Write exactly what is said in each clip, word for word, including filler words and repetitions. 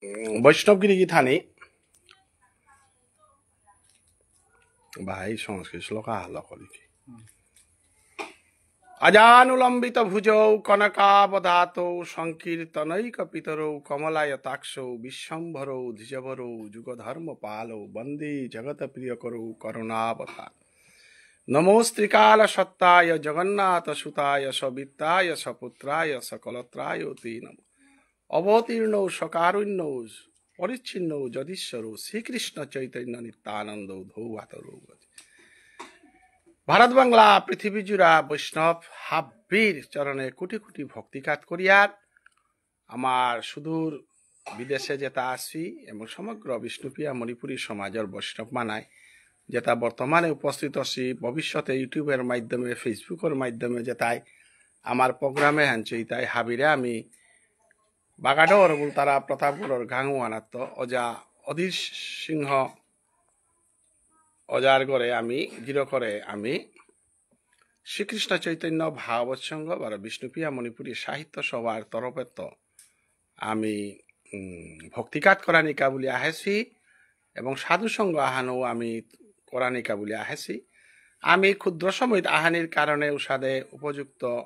উম, বৈষ্ণব গিরি গিথানি, ভাই সংস্কৃত শ্লোক আহান লকরিকি। আজানুলম্বিত ভুজৌ কনকাবদাতৌ সংকীর্তনৈক পিতরৌ কমলায়তাক্ষৌ বিশ্বম্ভরৌ দ্বিজবরৌ যুগধর্ম পালৌ বন্দে জগত প্রিয় করৌ করুণাবতার। নমো শ্রীকাল সত্তায় জগন্নাথ সুতায় সবিত্তায় সপুত্রায় সকলত্রায় তে নমঃ। অবতীর্ণৌ সকারুণ্যৌ পরিচ্ছিন্নৌ যদীশ্বরৌ শ্রীকৃষ্ণ চৈতন্য নিত্যানন্দৌ ধৌ ভাতরৌ গজে। ভারত বাংলা পৃথিবী জুড়া বৈষ্ণব হাব্বির চরণে কোটি কোটি ভক্তিকাত করিয়ার। আমার সুদূর বিদেশে যেতা আসি এবং সমগ্র বিষ্ণুপ্রিয়া মণিপুরী সমাজর বৈষ্ণব মানায়, যেতা বর্তমানে উপস্থিত আসি, ভবিষ্যতে YouTube-এর মাধ্যমে, Facebook-এর মাধ্যমে যেতাই আমার program এহান চেইতাই হাবিরে আমি বাগাডোর বুলতারা প্রতাপগড়র গাঙ আহানাত্ত ওজা অধীর সিংহ ওজার ঘরে আমি গিরকরে আমি শ্রীকৃষ্ণ চৈতন্য ভাগবত সংঘ বা বিষ্ণুপ্রিয়া মণিপুরী সাহিত্য সভার তরফেত্ত আমি, উম, ভক্তিকাত করানিকা বুলি আহেছি এবং সাধু সংঘ আহানও আমি করানিকা বুলি আহেছি। আমি ক্ষুদ্র সময়ত আহানির কারণে উসাদে উপযুক্ত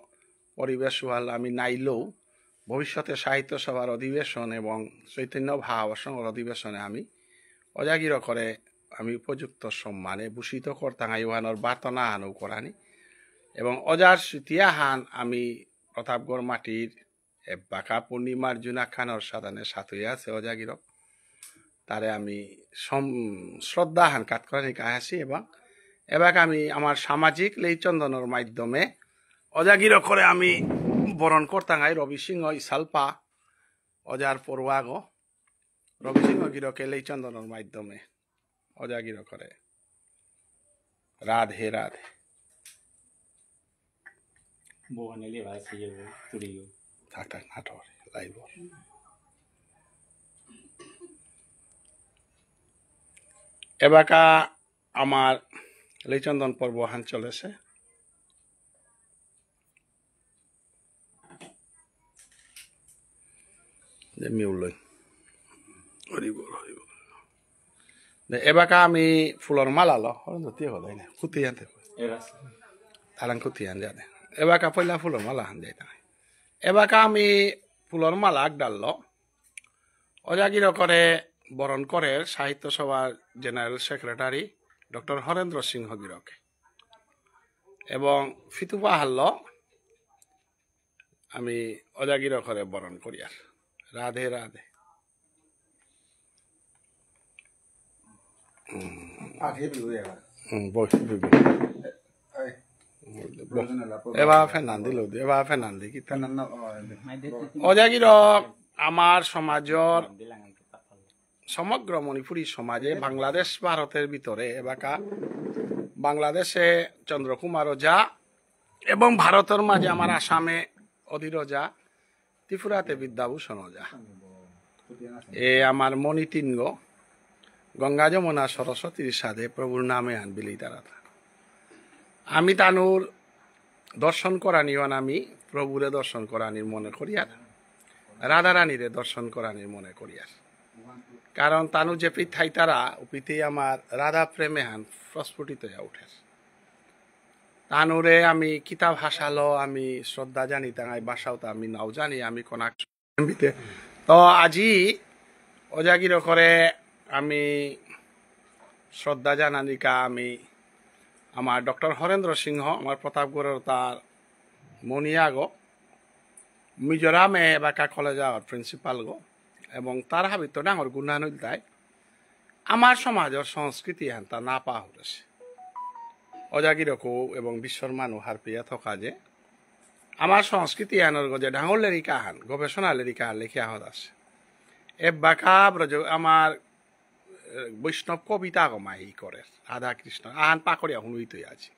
পরিবেশ ওহাল আমি নাইলেও ভবিষ্যতে সাহিত্য সভার অধিবেশন এবং চৈতন্য ভাগবত সংঘর অধিবেশনে আমি ওজা গিরকরে আমি উপযুক্ত সম্মানে ভূষিত করতাঙাই ওহানর বার্তনা আহানও করানি এবং ওজার স্মৃতি আহান আমি প্রতাপগড় মাটির এবাকা পূর্ণিমার জুনাখানর সাদানে সাতুয়া আছে ওজা গিরক। তারে আমি সম-, শ্রদ্ধা আহান কাত করানিকা আহেছি এবং এবাকা আমি আমার সামাজিক লেইচন্দনর মাধ্যমে ওজা গিরকরে আমি বরণ করতাঙাই রবি সিংহ ইসালপা ওজার পড়ুয়াগো। রবি সিংহ গিরকে লেইচন্দনর মাধ্যমে ওজা গিরকরে। রাধে রাধে। বহনে লেবা আসি যাবো, তুড়িও। থাক, থাক, নাটক, live। এবাকা আমার লেইচন্দন পর্ব হান চলেছে। যে মিউলই। হরি বল, হরি বল। দে, এবাকা আমি ফুলর মালা লো, হরণ ধরতে হলো, এই না, কুতি আনতে হলো। এবার। তারাং কুতি আন যাতে। এবাকা পয়লা ফুলর মালা আন যাইতে। এবাকা আমি ফুলর মালা আগ ডাললো। ওজা গিরকরে বরণ করে সাহিত্য সভার General Secretary ডক্টর হরেন্দ্র সিংহ গিরকে। এবং ফিতুপা হাল্লো আমি ওজা গিরকরে বরণ করিয়ার। রাধে রাধে। হুম। আগে তুই এবার। হুম, বল, বল, বল। এই। বল। এবার ফেনান দিল, এবার ফেনান দি কিতা? ফেনান না, ও, এই। ওজা গিরক আমার সমাজর সমগ্র মণিপুরী সমাজে বাংলাদেশ ভারতর ভিতরে এবাকা বাংলাদেশে চন্দ্রকুমার ওজা এবং ভারতর মাঝে আমার আসামে অধীর ওজা, ত্রিপুরাতে বিদ্যাভূষণ ওজা। এ আমার মণি তিনগ গঙ্গা যমুনা সরস্বতীর সাদে প্রভুর নামে আন বিলি তারাতা। আমি তানুর দর্শন করানি ওহান আমি প্রভুরে দর্শন করানির মনে করিয়ার, রাধারানীরে দর্শন করানির মনে করিয়ার। কারণ তানু যেপি থাইতারা, উপিতেই আমার রাধা প্রেমে হান প্রস্ফুটিত হইয়া উঠের। তানুরে আমি কিতা ভাষালো আমি শ্রদ্ধা জানি, তাঙাই ভাষাও তো আমি নাও জানি, আমি কোন তো আজি ওজা গিরকরে আমি শ্রদ্ধা জানানিকা আমি আমার ডক্টর হরেন্দ্র সিংহ, আমার প্রতাপগড়র তার মণিয়াগো, মিজোরামে এবাকা কলেজর প্রিন্সিপাল গো, এবং তার হাবিত ডাঙর গুণান হইল তাই আমার সমাজর সংস্কৃতি হান তা না পাহুরেছে। ওজা গিরকো এবং বিশ্বর মানু হারপিয়া থকা যে আমার সংস্কৃতি হানর গজে ডাঙর লেরিকা হান, গবেষণা লেরিকা হান লেখিয়া হত আছে। এবাকা ব্রজ আমার, এ, বৈষ্ণব কবিতা গো মাহি করে, রাধা কৃষ্ণ, আহান পাকড়িয়া হুনুইতই আছে।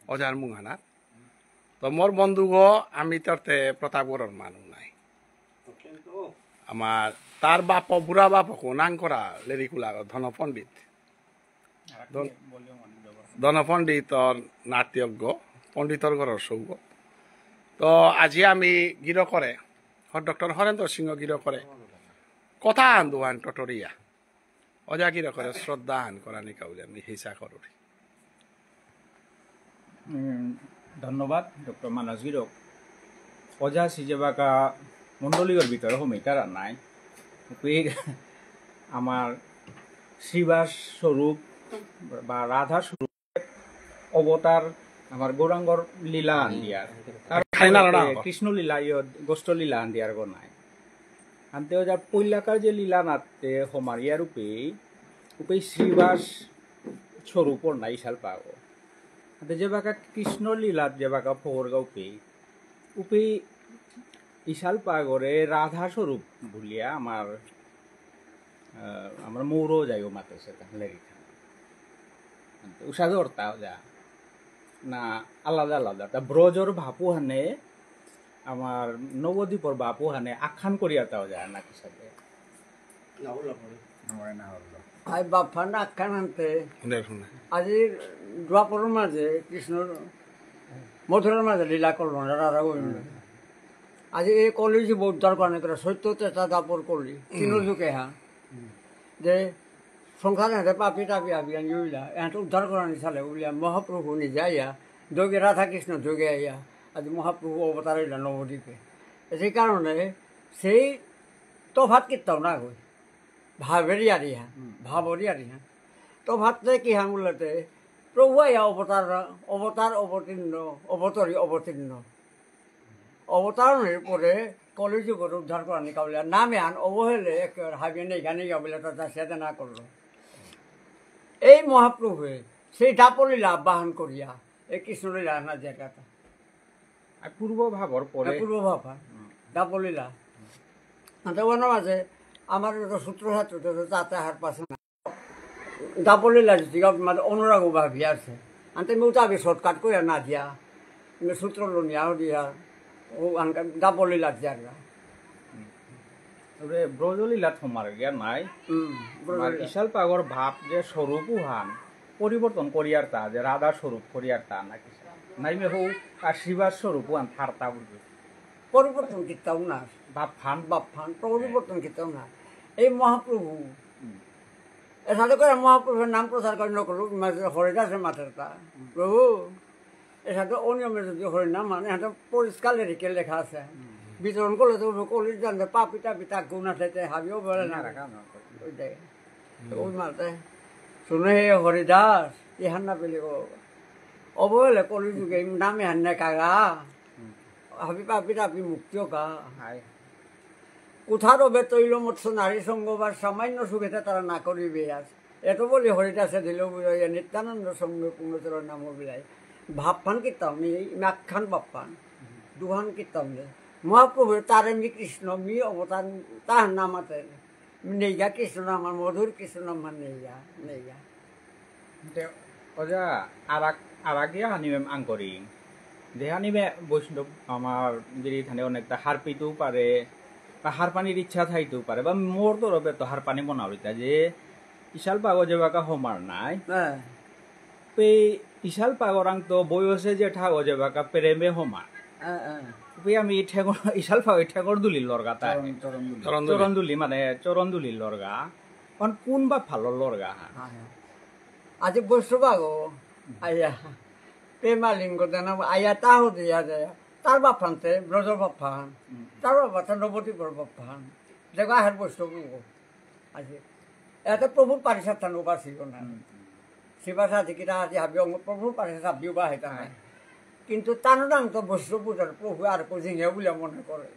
ওজার মুঙানা। তো মোর বন্ধুগো, আমি তরতে প্রতাপগড়র মানু নাই। আমার তার বাপ, বুড়া বাপ কো নাং করা লেরিকুলা ধন পণ্ডিত। ধন-, ধন পণ্ডিতর নাতিয়ক গো, পণ্ডিতর ঘরর সৌ গো। তো আজি আমি গিরকরে, হ-, ডক্টর হরেন্দ্র সিংহ গিরকরে, কথা আন দুহান টটরিয়া। অজা গিরকরে শ্রদ্ধা আন করানি কাউলে আমি হিসা করুরি। উম, ধন্যবাদ ডক্টর মানস গিরক। অজা সিজেবাকা মণ্ডলীর ভিতরে হমিতারা নাই। উপি আমার শ্রীবাস স্বরূপ বা রাধা স্বরূপ অবতার আমার গৌরাঙ্গর লীলা আন দিয়ার। তার খাই না, না, না। কৃষ্ণ লীলা ইয় গোষ্ঠ লীলা আন দিয়ার গো নাই। আনতে অজা পৈলাকার যে লীলা নাতে হমারিয়া রূপে, উপে শ্রীবাস স্বরূপর নাই ইশালপাগো। আনতে যেবাকা কৃষ্ণ লীলাত যেবাকা ফোরগা উপে, উপে ইশালপাগরে রাধা স্বরূপ বুলিয়া আমার, আহ, আমার মৌর যাইও মাতেছে তা লেরিক। উসাদে অর্থ অজা। না, আলাদা আলাদা। তা ব্রজর ভাবহানে, আমার নবদ্বীপর ভাবহানে আখ্যান করিয়া তা অজা না কিসাদে। না, ওলা পরে। আমার না হলো। আই বাপহান আখ্যান আনতে। দেখুন না। আজি দ্বাপরর মাঝে কৃষ্ণ মথুরার মাঝে লীলা করলো না, রাধা গোবিন্দ। আজি এই কলি যুগ উদ্ধার করানি করে সত্য ত্রেতা দ্বাপর কলি, তিন যুগে হ্যাঁ। যে সংসার এহাতে পাপি টাপি হাবি আন ইউলা, এহাতে উদ্ধার করানি চালে বুলিয়া মহাপ্রভু নিজে আইয়া, যোগে রাধা কৃষ্ণ যোগে আইয়া, আজি মহাপ্রভু অবতার হইলা নবদ্বীপে। সেই কারণে সেই তফাৎ কিত্তাও না হই। ভাবের ইয়ারি হ্যাঁ, ভাবর ইয়ারি হ্যাঁ। তফাৎ তে কি হ্যাঁ বুলতে, প্রভু আইয়া অবতার, অবতার অবতীর্ণ, অবতরী অবতীর্ণ। অবতারণের পরে কলিযুগর উদ্ধার করানি কাউলিয়া নামে আন অবহেলে একেবারে হাবিয়ে নেই গানে গিয়া বলে তার সেদে না করলো। এই মহাপ্রভুয়ে সেই দ্বাপরলীলা আবাহন করিয়া এই কৃষ্ণলীলা না জায়গাটা। আর পূর্ব ভাবর পরে। হ্যাঁ, পূর্ব ভাব, হ্যাঁ। হুম। দ্বাপরলীলা। আচ্ছা, ওর মাঝে আমার তো সূত্র সাত্র তো তাতে হার পাশে না। দাপলে লাগি দিগা মানে অনুরাগ ভাবি আছে। আনতে মু তাবি শর্টকাট করে না দিয়া। মে সূত্র লনিয়া দিয়া। ও আনকা দাপলে লাগি আর। তবে ব্রজলীলা থমার গিয়া নাই। হুম, আমার ব্রজলীলা। ইশালপাগর ভাব যে স্বরূপ উহান পরিবর্তন করিয়ার তা, যে রাধা স্বরূপ করিয়ার তা না কি? নাই মে হো আর শ্রীবাস স্বরূপ উহান থারতা বুলবে। পরিবর্তন কিতাও না। ভাবহান। ভাবহান, পরিবর্তন কিতাও না। এই মহাপ্রভু। হুম। এসাদে করে মহাপ্রভুর নাম প্রচার করে নকল, মানে হরিদাসে মাতের তা। হুম। প্রভু, এসাদে অনিয়মে যদি হরিনাম মানে, এসাদে পরিষ্কার লেরিকে লেখা আছে। হুম। বিতরণ করলে তো কলির জানতে পাপি টাপি তা গুণ আছে, তে হাবিও বলে না। না, রাখা না। ওইটাই। হুম। ওই মাতে, শুনে হে হরিদাস, ইহান না পেলে গো। অবহেলে কলিযুগে নামে হান্নে কাগা। হুম। হাবি পাপি টাপি মুক্তি কা। হায়। কোথা রবে তৈল মৎস্য নারী সঙ্গ বা সামান্য সুখেতে তারা না করিবে আজ। এত বলি হরিদাসে দিল বুঝাইয়া নিত্যানন্দ সঙ্গে পূর্ণচরণ নাম বিলায়। ভাবহান কিতাও নেই, নাকহান ভাবহান। দুহান কিতাও নেই। মহাপ্রভু তারে মি কৃষ্ণ, মি অবতার, তাহার নাম আছে। নেইগা কৃষ্ণ নাম, আমার মধুর কৃষ্ণ নাম নেইগা, নেইগা। তে, ওজা, আরাক, আরাক ইয়া হানি মেম আঙ্করিং। যে হানি মে বৈষ্ণব আমার গিরি থানে অনেকটা হারপিতেও পারে, বা হারপানির ইচ্ছা থাইতেও পারে, বা মোর তরফে তো হারপানি মনাউরিতা যে ইশালপাগো যে বাকা হমার নাই। হ্যাঁ। পে ইশালপাগরাং তো বয়সে যে ঠাগো যে বাকা প্রেমে হমার। হ্যাঁ, হ্যাঁ। পে আমি ঠেঙর, ইশালপাগো ঠেঙর দুলি লরগা তাই। চরণ, চরণ দুলি। চরণ দুলি। চরণ দুলি মানে চরণ দুলি লরগা। অন কোন বা ফালো লরগা হা? হ্যাঁ, হ্যাঁ। আজি বৈষ্ণবাগো, আয়া, প্রেমালিঙ্গ দেনা, আয়া তাহো দিয়া যায়। তার বাপ ফানতে, ব্রজ বাপ ফান। হুম। তার বাপ ফানতে, নবদ্বীপর বাপ ফান। দেখো, আহের বৈষ্ণব গো। আজি, এত প্রভুর পারিষদ থান উপাসিও না। হুম, হুম। শিবা সাথে কিতা আজি হাবি অঙ্গ প্রভুর পারিষদ হাবি উবা হইতা না। হ্যাঁ। কিন্তু তার নাম তো বৈষ্ণব পূজার প্রভু আর কো জিনিয়া বলে মনে করে।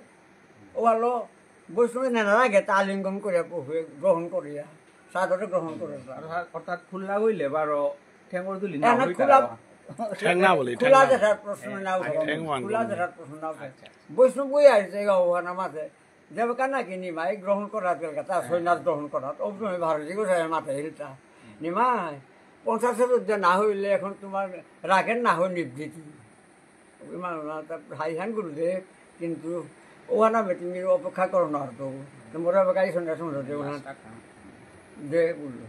ও হলো বৈষ্ণব নেনার আগে তা আলিঙ্গন করিয়া প্রভু গ্রহণ করিয়া, সাদরে গ্রহণ করে। অর্থাৎ, অর্থাৎ খুল্লা হইলে বারো ঠেঙর দুলি না এ, না, হইতা খুলা, না। ঠেং না বলি, ঠেং খুলা না। দেখার প্রশ্ন না উঠে। ঠেং ওয়ান খুলা বলি। দেখার প্রশ্ন না উঠে। আচ্ছা। বৈষ্ণব বই আছে, এই ওখানে মাঝে। যেবাকা নাকি নিমাই গ্রহণ করা গেল, তা হ্যাঁ। সৈন্যাস গ্রহণ করা, তো ওই সময় ভারতী গোসাই মাথায় হিলতা। হুম। নিমাই, পঞ্চাশের ঊর্ধ্বে না হইলে এখন তোমার রাগের না হয় নিবৃত্তি। ওই মা-, মা-, তা হাই হান গুরুদেব, কিন্তু ওখানে আমি তুমি অপেক্ষা করো না আর তো। তো মোরা বেকারি সন্ধ্যা সন্ধ্যা দেবো না। রাস্তা খারাপ। দে বললো।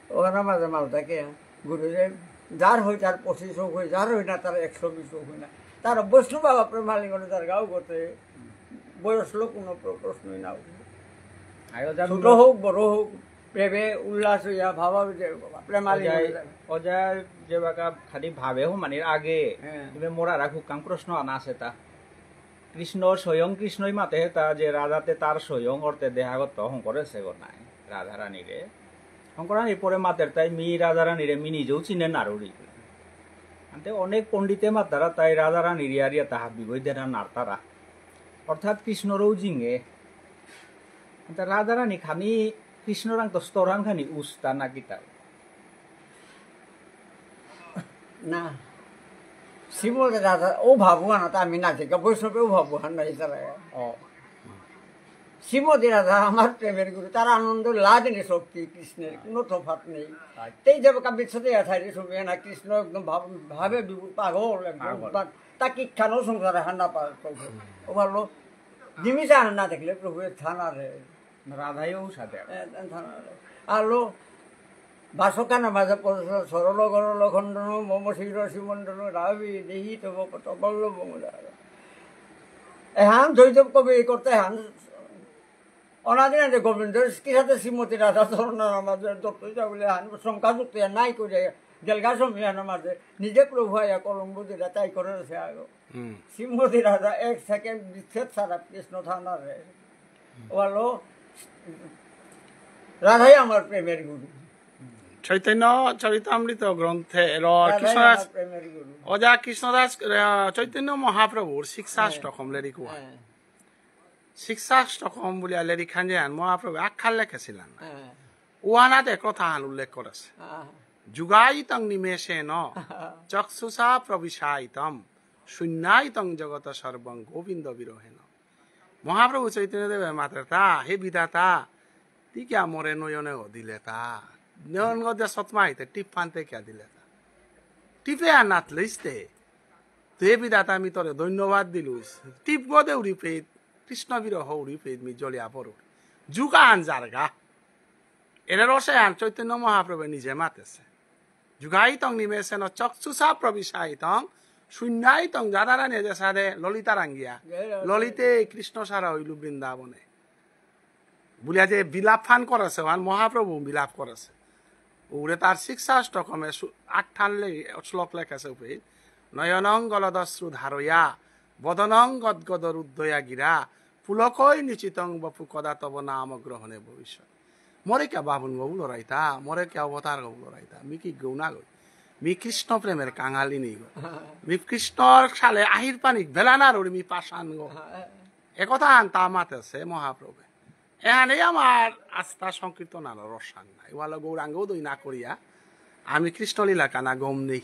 ওখানে মাঝে মালটা কে, গুরুদেব, যার হয় তার পঁচিশ হোক হয়, যার হয় না তার একশো বিশ হোক হয় না। তার বৈষ্ণব বাবা প্রেমালিঙ্গনে তার গাও করতে বয়স লোক কোনো প্র-, প্রশ্নই না উঠে। আয়ো যা ছোট হোক, বড় হোক, প্রেমে উল্লাস হইয়া ভাবা যে প্রেমালি অজায়, হয়ে যায়। অজায় যে বাকা খালি ভাবে হো মানির আগে, হ্যাঁ। তুমি মোরা রাখু কাম প্রশ্ন আনা আছে তা। কৃষ্ণ স্বয়ং কৃষ্ণই মাতে তা যে রাধাতে তার স্বয়ং অর্থে দেহাগত হঙকরেসে গো নাই, রাধারানীরে। হঙকরানির পরে মাতের তাই মি রাধারানীরে মি নিজেও চিনে নারুরি। আনতে অনেক পণ্ডিতে মাতারা তাই রাধারানীর ইয়ারিয়া তাহা বিবই দেনা নারতারা। অর্থাৎ কৃষ্ণরও জিঙে। আনতে রাধারানী খানি কৃষ্ণরাং তো স্তরাং খানি উস্তা না কিতা। না। শ্রীমতী রাধা, ও ভাবুয়ান তো আমি না দেখে, বৈষ্ণবেও ভাবুয়ান না এছাড়া। ও। শ্রীমতী রাধা আমার প্রেমের গুরু, তার আনন্দ লাজ নেই শক্তি কৃষ্ণের, কোনো তফাৎ নেই। আচ্ছা। তেই যাবে কাব্যের সাথে থাইলে শুনবে না, কৃষ্ণ একদম ভাব-, ভাবে বিভোর, পাগল একদম। পাগল। উন্মাদ। তা কি খানো সংসারে হান্না পাগল। ও ভালো, জিমিসা হান্না দেখলে প্রভু এ থানা রে। রাধাইও সাথে। এ, এ, থানা রে। আলো, বাসকানা মাঝে পড়ছে, সরল গরল খণ্ডন, মম শির শিমণ্ডন, রাবি দেহি তব পদপল্লব মদার। এহান জয়দেব কবি করতে হান অনাদিন আছে গোবিন্দ, কি সাথে শ্রীমতী রাধা চরণ আমাদের দত্ত যা বলে হান শঙ্কা যুক্ত নাই করে, জেলগা সময় আমাদের নিজে প্রভু আয়া কলম বুঝিলা তাই করে আছে আগো। হুম। শ্রীমতী রাধা এক সেকেন্ড বিচ্ছেদ ছাড়া কৃষ্ণ থানা রে। বলো, রাধাই আমার প্রেমের গুরু। চৈতন্য চরিতামৃত গ্রন্থে এর রাধাই কৃষ্ণদাস, আমার প্রেমের গুরু। অজা কৃষ্ণদাস, আহ, চৈতন্য মহাপ্রভুর শিক্ষাষ্টকম হ্যাঁ। লেরিক ওহান। হ্যাঁ। শিক্ষাষ্টকম বুলিয়া লেরিক খান যে হান মহাপ্রভু আখ্যান লেখেছিলেন। হ্যাঁ। ওহানাতে কথাহান উল্লেখ করেছে। হ্যাঁ। যুগায়িতং নিমেষেণ চক্ষুষা প্রবিশায়িতম শূন্যায়িতং জগৎ সর্বং গোবিন্দ বিরহেণ। মহাপ্রভু চৈতন্যদেবে মাতের তা, হে বিধাতা, তি কিয়া মোরে নয়নে ও দিলে তা? নয়ন গদে সৎমাইতে টিপ ফানতে কিয়া দিলে তা? টিপে আর নাতলিস তে। তে বিধাতা আমি তোরে ধন্যবাদ দিলুস। টিপ গদে উড়ি পেত, কৃষ্ণ বিরহ উড়ি পেত, মি জ্বলিয়া পড়ুর। যুগান জারগা। এরে রসে আন চৈতন্য মহাপ্রভু নিজে মাতেছে। যুগায়িতং নিমেষেণ চক্ষুষা প্রবিশায়িতং শূন্যায়িতং রাধারানী যে সাদে ললিতা রাঙ্গিয়া। জয় রাধে। ললিতে কৃষ্ণ সারা হইল বৃন্দাবনে। বুলিয়া যে বিলাপ ফান করেছে, ওহান মহাপ্রভু বিলাপ করেছে। ওরে তার শিক্ষাষ্টকমে সু-, আট থান লে-, শ্লোক লেখেছে উপে। নয়নং গলদশ্রু ধারয়া, বদনং গদগদ রুদ্ধয়া গিরা, পুলকৈঃ নিচিতং বপু কদা তব নাম গ্রহণে ভবিষ্যৎ। মোরে কে বাবুন গবুল রাইতা, মোরে কে অবতার গবুল রাইতা, মি কি গৌ না গই। মি কৃষ্ণ প্রেমের কাঙালি নেই গো। মি কৃষ্ণর সালে আহির পানিক বেলানার উড়ি মি পাষাণ গো। এ কথা আন তা মাতেছে মহাপ্রভু। এহানেই আমার আস্থা সংকীর্তন আলো রসান নাই। ওয়ালো গৌরাঙ্গ দই না করিয়া আমি কৃষ্ণলীলা কানা গম নেই।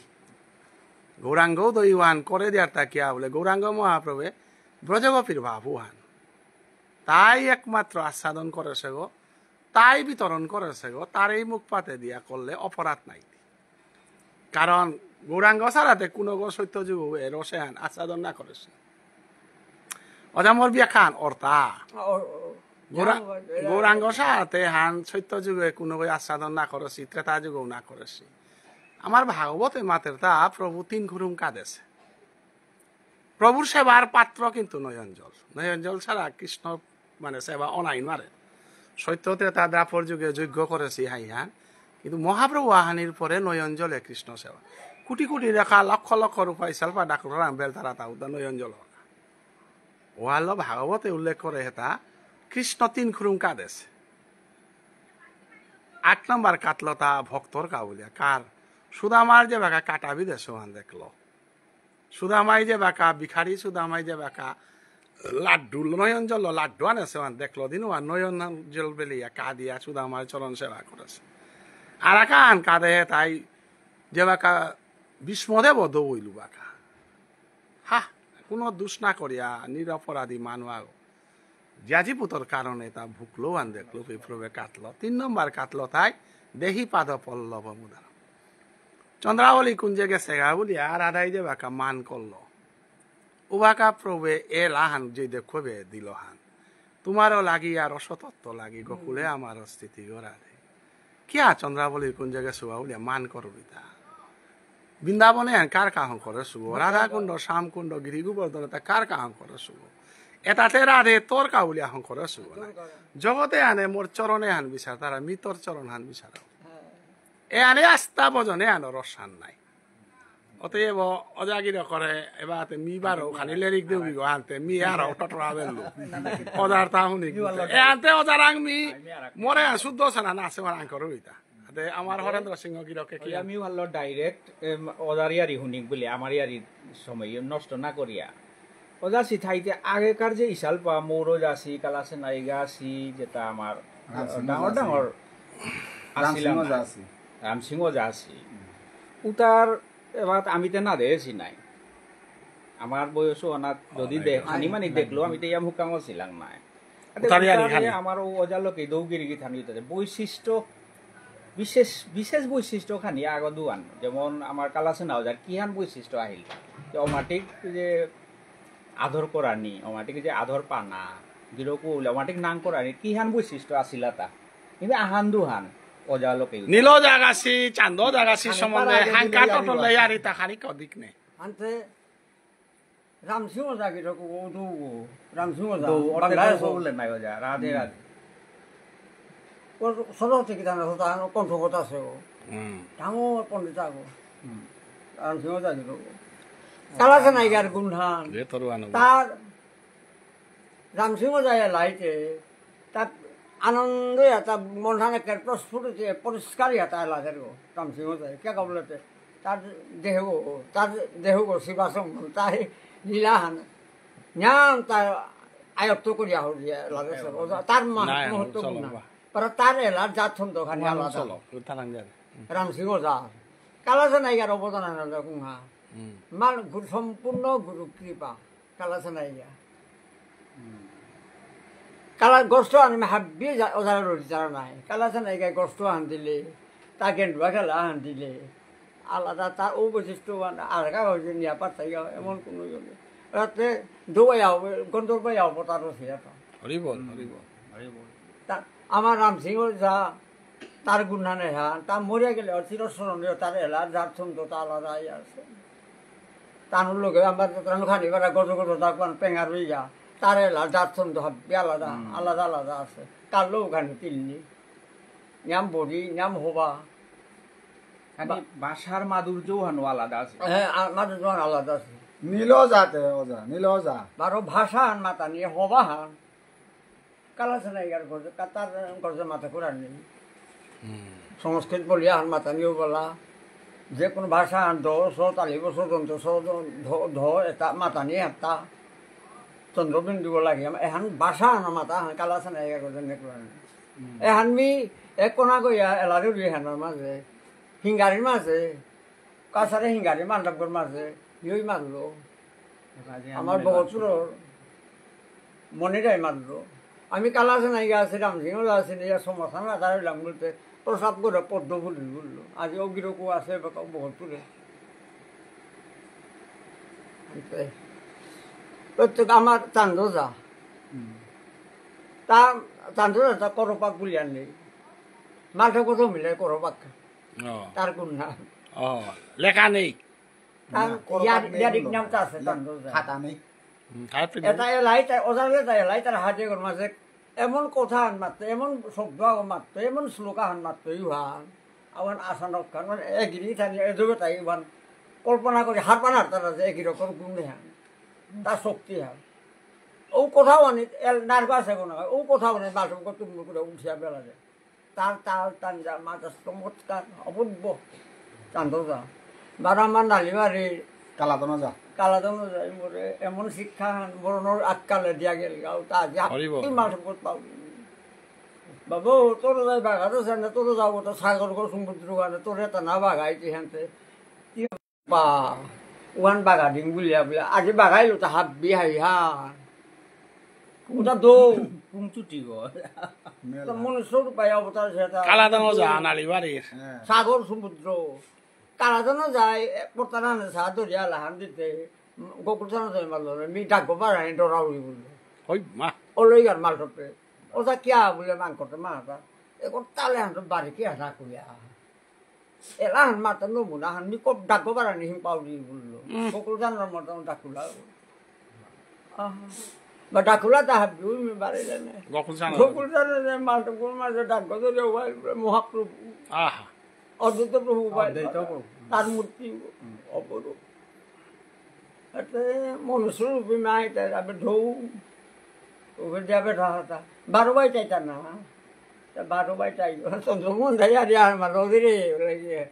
গৌরাঙ্গ দই ওয়ান করে দিয়ার তা কিয়া বলে গৌরাঙ্গ মহাপ্রভু ব্রজগোপীর বাবু হান। তাই একমাত্র আস্বাদন করেছে গো, তাই বিতরণ করেছে গো, তার এই মুখ পাতে দিয়া করলে অপরাধ নাই। কারণ গৌরাঙ্গ ছাড়াতে কোনো গো সত্য যুগ এ রসে হান আস্বাদন না করেছে। অজামর বিয়া খান অর্তা। ও, ও, ও। গৌরা-, জানো, এরা গৌরাঙ্গ ছাড়াতে হান সত্য যুগে কোনো গো আস্বাদন না করেছি, ত্রেতা যুগেও না করেছি। আমার ভাগবতে মাতের তা প্রভু তিন খুরুম কাঁদেছে। প্রভুর সেবার পাত্র কিন্তু নয়ন জল। নয়ন জল ছাড়া কৃষ্ণ মানে সেবা অনাই মারে। সত্য ত্রেতা দ্বাপর যুগে যজ্ঞ করেছি হাইহান, কিন্তু মহাপ্রভু আহানির পরে নয়ন জলে কৃষ্ণ সেবা। কোটি কোটি রেখা লক্ষ লক্ষ রূপাই সালপা ডাক্তার বেলতারা তা উদা নয়ন জল। ওয়ালো ভাগবতে উল্লেখ করে হেতা কৃষ্ণ তিন খুরুম কাদেশ। আট নম্বর কাতলতা ভক্তর কা বুলিয়া কার সুদামার যে বাকা কাটাবি দেশ ওহান দেখলো। সুদামাই যে বাকা, ভিখারি সুদামাই যে বাকা, লাড্ডু, নয়ন জল লাড্ডু আনেছে, ওহান দেখলো দিন, ওহান নয়ন জল বেলিয়া কাদিয়া সুদামার চরণ সেবা করেছে। আর আকান কাদে তাই যে বাকা, ভীষ্মদেব দৌইলু বাকা। হা, কোনো দোষ না করিয়া নিরপরাধী মানু আগো। জ্যাজিপুতর কারণে তা ভুকলো আন দেখলো, বিপ্লবে কাটলো। তিন নম্বর কাটলো তাই, দেহি পাদ পল্লব মুদার। চন্দ্রাবলী কুঞ্জে গেছে গা বুলিয়া রাধাই যে বাকা মান করলো। উবাকা প্রভুয়ে এ লাহান যে দেখবে দিল হান। তোমারও লাগি আর অসতত্ব লাগি, গোকুলে আমার স্থিতি গড়া দে। কিয়া চন্দ্রাবলী কুঞ্জে গেছে গা বুলিয়া মান করবি তা? বৃন্দাবনে হান কার কাহং করে শুভ? রাধাকুণ্ড, শ্যামকুণ্ড, গিরি গোবর্ধন তা কার কাহং করে শুভ? এটাতে রাধে তোর কাউলিয়া হং করে শুভ না। জগতে আনে মোর চরণে হান বিচার, তারা মি তোর চরণ হান বিচার। এ আনে আস্তা ভজনে আনো রসান নাই। অতএব অজাগির করে এবাতে মি বারো খানি লেরিক দেউগি গো আনতে মি আর টটরা বেলু। অজার তা হুনি। এ আনতে অজারাং মি মোরে শুদ্ধ সানা না আছে ওরাং করো ইতা। আতে আমার হরেন্দ্র সিংহ গিরকে কি ওই আমি ভালো ডাইরেক্ট অজার ইয়ারি হুনিক বলে আমার ইয়ারি সময় নষ্ট না করিয়া। ওজা সিথাইতে আগেকার যে ইশালপা মৌর যাসি, কালাসে নাইগা আসি, যেটা আমার রামসিংহ ডাঙর যাসি। ডাঙর আসিলাম রামসিংহ না। যাসি। রামসিংহ যাসি। উতার এবার আমি তো না দেছি নাই। আমার বয়সও অনাথ যদি নাই। দেখ-, খানি মানি নাই। দেখলো আমি তো ইয়া মুখাঙ্গ ছিলাম নাই। আতে উতারে আর উতারে এখানে। আমার ও ওজা লোকে দৌগিরি গিথানি উতারে বৈশিষ্ট্য, বিশেষ, বিশেষ বৈশিষ্ট্য খানি আগ দুয়ান। যেমন আমার কালাসে না ওজার কিহান বৈশিষ্ট্য আহিল। যে অমাটিক যে আদর করানি, অমাটিক যে আদর পানা, গিরকু অমাটিক নাং করানি, কিহান বৈশিষ্ট্য আসিলা তা। কিন্তু আহান দুহান, ওজা লোকে। নীল জাগাসি, চান্দ জাগাসি আনে সম্বন্ধে পারা আগে হাঙ্কা দিলে টটলে ইয়ারি। ইয়ারি তা খানি কদিক নে। আনতে রামসিংহ ওজা গিরকু ও দৌগো, রামসিংহ ওজা, দৌ, অর্থে বাংলাদেশ দৌ ও। বললেন নাই ওজা, রাধে হুম। রাধে। ও সরস্বতী কি জানো, তা কণ্ঠকথা আছে ও। হুম। ডাঙর পণ্ডিত আগো। হুম। রামসিংহ ওজা গিরকু। কালাসে নাইগার গুণহান। যে তরু আনো। তার রামসিংহ যায় লাইতে, তার আনন্দ ইয়া, তার মনহান একের প্রস্ফুটিত পরিষ্কার ইয়া, তার লাজের গো, রামসিংহ যায়, কে কা বুলতে, তার দেহ গো, তার দেহ গো, শিবাসম, তার লীলাহান, নিয়াম তার আয়ত্ত করিয়া হল যে লাজের সব, ও তার মা-, নাই, মহত্ব চলো গুণ না। বাবা। পর তার এলা জাত ছন্দ খানি মহান আলাদা। চলো, তারাং যাবে। রামসিংহ যা, কালাসে নাইগার অবদান আলাদা কুঙা। হুম। মাল গুরু, সম্পূর্ণ গুরু কৃপা। কালাসে নাইগা। কালা গোষ্ঠ আনি হাব্বি যা-, ওজারা রুটি চারা নাই। কালাসে নাইগা গোষ্ঠ আন দিলে, তা গেন্ডুয়া খেলা আন দিলে। আলাদা তা ও বৈশিষ্ট্য আন-, আর গা হইছে নিয়া পাতাই গা, এমন কোনো ইয়ে নেই। রাতে দৌড়াই আও, গন্ধর্বাই আও, পতার রসে যেত। হরি বল, হরি বল, হরি বল। তা আমার রামসিংহ যা, তার গুণানে হ্যাঁ, তা মরিয়া গেলে চিরস্মরণীয়, তার এলা, যার ছন্দ তা আলাদা ইয়ে আছে। তানুর লগে আমার তানু খানি বেড়া গজ গজ থাকবান পেঙ্গার হইয়া, তার এলা, যার ছন্দ হাব্বি আলাদা, হুম। আলাদা আলাদা আছে। কালো খানি তিলনি, নিয়াম বড়ি, নিয়াম হবা। খানি বা- ভাষার মাধুর্যও হানো আলাদা আছে। হ্যাঁ, আ-, মাধুর্য হান আলাদা আছে। নীল যাতে, ওজা, নীল যা। বারো ভাষা হান মাতা নিয়ে হবা হান। কালাসে নাইগার গজে, কাতার গজে মাথা করার নেই। হুম। সংস্কৃত বলিয়া হান মাতা নিয়েও বলা। যে কোনো ভাষা হান দ, স, তালি, ব, স, দন্ত, স, দ, ধ, ধ, এটা মাতা নিয়ে হাত্তা। চন্দ্রবিন্দু লাগে। এহান ভাষা হান মাতা হান কালাসে নাইগার গজে নেই করার নেই। হুম। এহান মি এক কোনা গইয়া এলারে রুই হানার মাঝে, হিঙ্গারির মাঝে, কাছারে হিঙ্গারি মান্ডবগর মাঝে ইয়ই মারলো। রাজে আমার আন্দোলন বগতপুরর মনিরাই মারলো। আমি কালাসে নাইগা আছে, রামসিংহ আছে, নিয়ে সমাধান রাজা হইলাম বলতে, প্রসাব করে পদ্ম ফুল বললো। আজ অগিরকু আছে বগতপুরে। প্রত্যেক আমার চান্দজা। হুম। তা চান্দজা তা করপাক বলিয়া নেই। মালটা কত মিলে করপাক। ও। তার গুণ না। ও, লেখা নেই। তার না, করপাক ইয়ার, নেই ইয়ারিক বললো। নামটা আছে, লে-, তার গুণ না। খাতা নেই। হুম, খাতা নেই। এটা এলাই, তাই ওজার এলাই, তাই এলাই, তার হাতে করে মাঝে এমন কথা আন মারতো, এমন শব্দ আগ মারতো, এমন শ্লোক আহান মারতো, ইহান। আবার আসানক খান, মানে, এগিরি থানি, এ যুগে তাই ইহান কল্পনা করি হারপান আর তারা যে এগিরি রকম গুণ নেই হান। তার শক্তি হান। ও কোথাও আনি, এল নার্ভাস এখন হয়, ও কোথাও আনি, বাসন করতে মুখ করে উঠিয়া বেলা যায়। তার তাল তাঞ্জা মাথা চমৎকার অপূর্ব চান্দজা। বারো আমার নালিবাড়ির কালাতনা যা। কালাতনা যায় মোরে এমন শিক্ষা হান মরণর আক্কালে দিয়া গেল গাও তা যা হরি বল। কি মাস পথ পাও। বাবু, তোর যাই বাগাতে সামনে তোর যাও তো সাগর গো সমুদ্র গানে তোর এটা না বাগাই কি হানতে। বা, ওয়ান বাগা দিন বুলিয়া বুলিয়া, আজি বাগাইলো তা হাব্বি হাই হা। ওটা দো। কুমচুটি গো। তা মনে সরু পাই অবতার সেটা। কালাতনা যা, নালিবাড়ির। হ্যাঁ। সাগর সমুদ্র। কালাতনা যায়, পড়তানা সা দরিয়া লাহান দিতে, গোকুল থানা যায় মারলো, মি ডাকবো বাড়াই ডরাউরি বললো। হই মা। ও লই আর মাল টপে। ওটা কিয়া বুলে মাং করতে মা তা। এখন তালে হান তো বাড়ি কিয়া না কইয়া। এলা হান মাতা নমুনা হান মি কব ডাকো বারানি হিম পাউরি বললো। উম। বকুল জানার মতো ডাকুলা। আহা। বা ডাকুলা তা হাবি, উই মি বারে জানে। গোকুল চাঁদ। গোকুল চাঁদ যে মালটুকুর মাঝে ডাক গজরে ওয়াই মহাপ্রভু। আহা। অদ্বৈত প্রভু ওয়াই। অদ্বৈত প্রভু। তার মূর্তি। হুম। অপরূপ। এতে মনুষ্য রূপে নাই, তাই আবে ঢৌ। ওকে যাবে ঢাকা। বারো বাই চাইতা না। তা বারো বাই চাই। চন্দ্রমোহন দাই আর ইয়ার মারো রে, ওরে গিয়ে।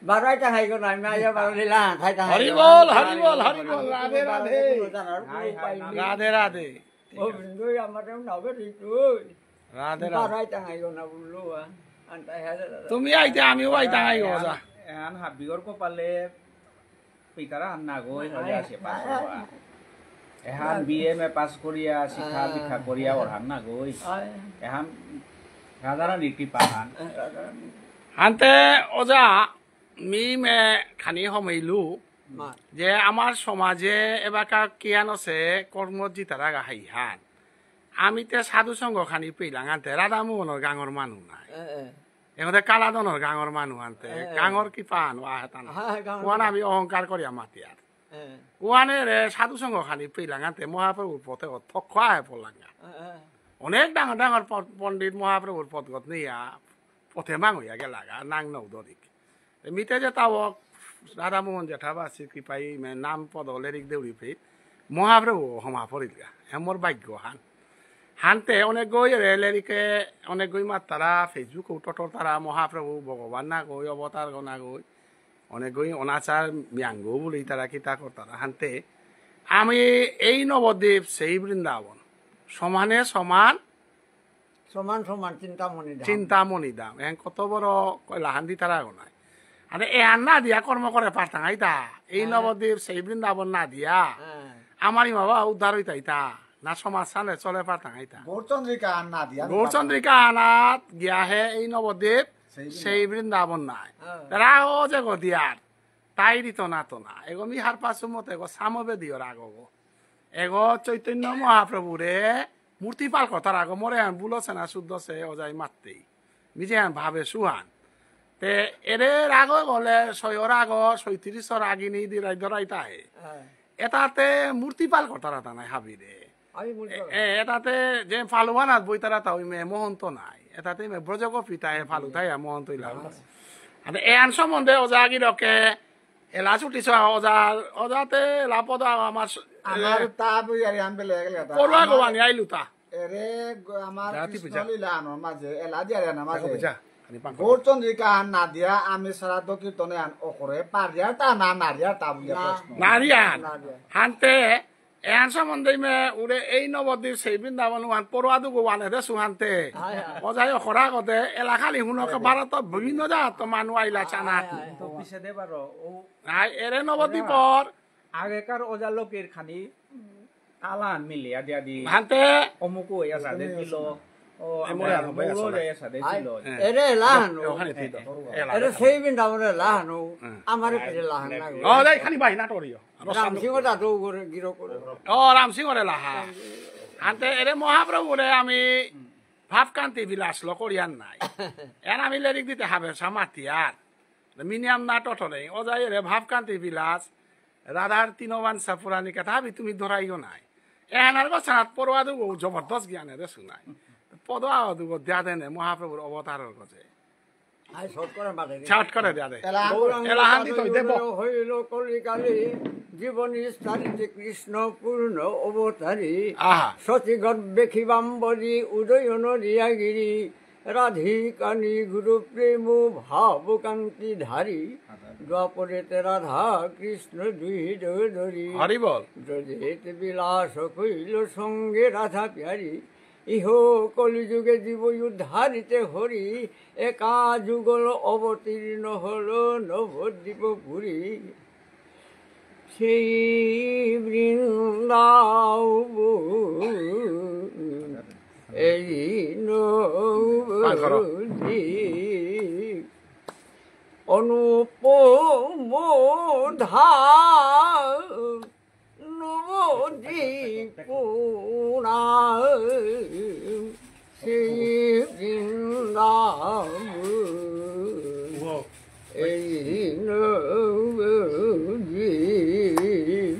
বারো বাই টাঙাই গো না, আমি আয়া বারো দিলা, খাই টাঙাই হরি গো। বল, হরি বল, হরি বল, রাধে রাধে। কোনো জানার কোনো হাই, হাই, উপায় নেই। রাধে রাধে। ও বিন্দু, আমার নামে ঋতু। রাধে রাধে। বারো বাই টাঙাই গো না বললো, আ। আনতা হ্যাঁ, দাদা। তুমি আইতে আমিও আইতাম আইগো, যা। এহান হাবিগর কপালে পিতারা হান না গই, হলে আসে পাস হওয়া। এহান বিএ মে পাস করিয়া, শিক্ষা আহ। দীক্ষা করিয়া, ওর হান না গই। আহ। এহান রাধারানী কৃপা হান। আহ, রাধারানী। হানতে ওজা, মি মে খানি হমেইলু, মা। যে আমার সমাজে এবাকা কিয়ান আছে, কর্ম জিতারা গাহাই হান। আমি তে সাধু সংঘ খানি পেইলাং আনতে, রাধামোহনর গাঙর মানু নাই। এ, এ। এগোতে কালাদনর গাঙর মানু আনতে, এ, এ। গাঙর কি পান, ওয়া হেতান। হ্যাঁ, গাঙর ওয়ান কি আমি অহংকার করিয়া মাতিয়ার। এ। ওয়ানে রে সাধু সংঘ খানি পেইলাং আনতে, মহাপ্রভুর পথে ও থক খোয়া হে পড়লাঙ্গা। এ, এ। অনেক ডাঙর ডাঙর প-, পণ্ডিত মহাপ্রভুর পথগত নিয়া, পথে মাং হইয়া গেলাগা, নাং নৌ দরিক। তে মিতে যে তাবক রাধামোহন জেঠাবাসী কৃপাই মে নাম পদ লেরিক দেউরি ফে মহাপ্রভু হমা পড়িলগা, হে মোর ভাগ্য হান। হানতে অনেক গই রে লেরিকে অনেক গই মাত্তারা Facebook ও টটর তারা মহাপ্রভু ভগবান না গই, অবতার গো না গই, অনেক গই অনাচার মিয়াঙ্গো বলি তারা কিতা করতারা। হানতে আমি এই নবদ্বীপ সেই বৃন্দাবন সমানে সমান সমান সমান চিন্তামণি ধাম। চিন্তামণি ধাম। এহান কত বড় কইলা হান্দি তারা গো নাই। আরে এহান না দিয়া কর্ম করে পারতাম আইতা। এই হ্যাঁ। নবদ্বীপ সেই বৃন্দাবন না দিয়া। হ্যাঁ। আমার ইমা বাবা উদ্ধার হইতা আইতা। না সমাজ সালে চলে পারতাম আইতা। গৌরচন্দ্রিকা আন না দিয়া। গৌরচন্দ্রিকা আনাত গিয়া হে এই নবদ্বীপ সেই বৃন্দাবন। সেই বৃন্দাবন নাই। হ্যাঁ। তারা ও যে গো দিয়ার। তাই রিত না তো না। এগো মি হারপাসু মতে এগো সামবেদীয় রাগ গো। এগো চৈতন্য মহাপ্রভুরে মূর্তি পাল কথার আগো মরে আন বুলো সেনা শুদ্ধ সে অজাই মাততেই। মিজে আন ভাবে সুহান। তে এরে রাগ গলে ছয় রাগ, ছয়ত্রিশ রাগিনী দিরাই ধরাই তাহে। হ্যাঁ। এটাতে মূর্তি পাল কথার আতা নাই হাবিরে। আমি মূর্তি এ-, পাল। এ-, এটাতে যে ফালুয়ানাত বইতারা তা ওই মে মহন্ত নাই। এটাতে মে ব্রজগোপী তাই ফালু তাই আর মহন্ত ইলা। আচ্ছা। আর এহান সম্বন্ধে ওজা গিরকে এলা ছুটি সহ ওজা, ওজাতে এলা পদা আমার স-, আমার এ, তা বই আর আন বেলে গেলে তা। পড়ুয়া আমার গোয়ানি আইলু তা। এরে গ-, আমার জাতি কৃষ্ণ পূজা। লীলা আনো মাঝে, এলা দিয়ারে না মাঝে। দেখো পূজা, খানি পান করো। গৌরচন্দ্রিকা আন না দিয়া আমি শ্রাদ্ধ কীর্তনে আন অকরে পারিয়ার তা না নারিয়ার তা বুলিয়া না। প্রশ্ন। নারিয়ার। নারিয়ার। হানতে এহান সম্বন্ধে মে উড়ে এই নবদ্বীপ সেই বৃন্দাবন ওয়ান পড়ুয়া দুগো ওয়ানে দে সুহানতে। হায় হায়। অজাই অখরা গদে এলা খালি হুনকে হায় হায়। ভারত বিভিন্ন জাত মানু আইলা চানাত। হায় হায়। তো পিছে দে বারো, ও আই এরে নবদ্বীপর। আগেকার ওজা লোকের খানি তালান মিলিয়া দিয়া দি। হানতে। অমুক ওই আসা দে দিল। ও, এমন আমরা আর হবে মৌল আসলে। ওই আসা দে আই, দিল। হ্যাঁ। এরে লাহানো। ওখানে ঠিক আছে। এলা এরে লাহানো। সেই বৃন্দাবনে লাহানো। হ্যাঁ। আমারে পিছে লাহান না। ও, যাই খালি বাহিনা টরিও। রামসিংহ দাদু করে গিরো করে। ও, রামসিংহ রে লাহা। আনতে এরে মহাপ্রভুরে আমি ভাবকান্তি বিলাস ল করিয়ার নাই। এর আমি লেরিক দিতে হবে সামাতিয়ার। মিনিয়াম না টটরে। ও যাই রে ভাবকান্তি বিলাস। রাধার তিনবান সাপুরানি কথা হাবি তুমি ধরাইও নাই। এহানার গো সাত পড়ুয়া দুগো জবরদস্ত জ্ঞানে রে শুনাই। পদুয়া দুগো দিয়া দেনে মহাপ্রভুর অবতারর গজে। আই শর্ট করে মারে রে। শর্ট করে দিয়া দে। এলা গৌরাঙ্গ এলাহান দি তো দেব। হইল কলিকালে জীবন স্থারিতে কৃষ্ণ পূর্ণ অবতারী। আহা। সতী গর্ভে ক্ষীবাম্বরী উদয়ন রিয়াগিরি। রাধিকা নিগুড় প্রেম ভাব কান্তি ধারী। দ্বাপরেতে রাধা কৃষ্ণ দুই হৃদয় ধরি। হরি বল। ব্রজেতে বিলাস কইল সঙ্গে রাধা প্যারী। ইহ কলিযুগে জীব উদ্ধারিতে হরি। একা যুগল অবতীর্ণ হল নবদ্বীপ পুরী। সেই বৃন্দাবন এই নবদ্বীপ। অনুপম ধাম নবদ্বীপ পুরাণ। সেই বৃন্দাবন এই নবদ্বীপ,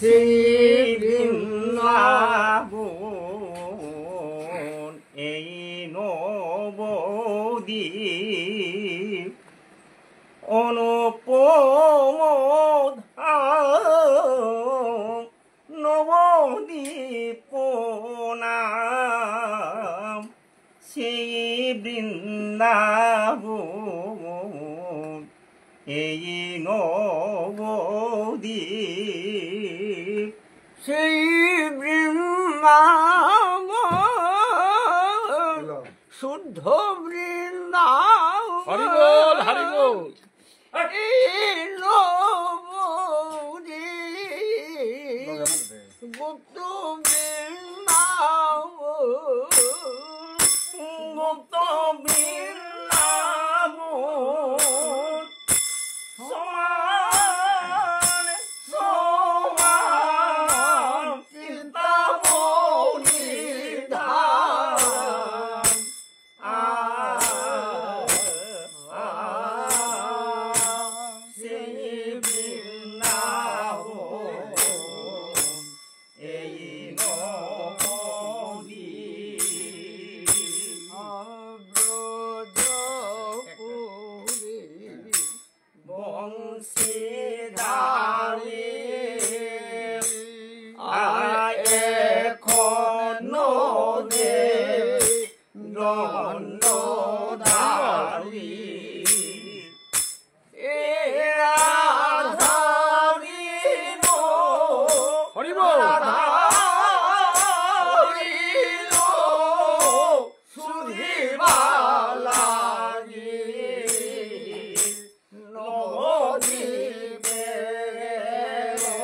সেই বৃন্দাবন। নবদ্বীপ অনুপম ধাম, নবদ্বীপ নাম সেই বৃন্দাবন, এই নবদ্বীপ। সেই বৃন্দাবন শুদ্ধ বৃন্দাবন। হরি বল, হরি বল। এই নবদ্বীপ গুপ্ত বৃন্দাবন, গুপ্ত বৃন্দাবন। সমান সমান চিন্তামণি ধাম। আ, আ, সেই বৃন্দাবন, এই নবদ্বীপ। ব্রজপুরী বংশীধারী, আ, এখন নদে দণ্ডধারী। এ রাধারী নো, হরি বল। রাধারী নো, সুধিবা লাগি। নবদ্বীপে গো।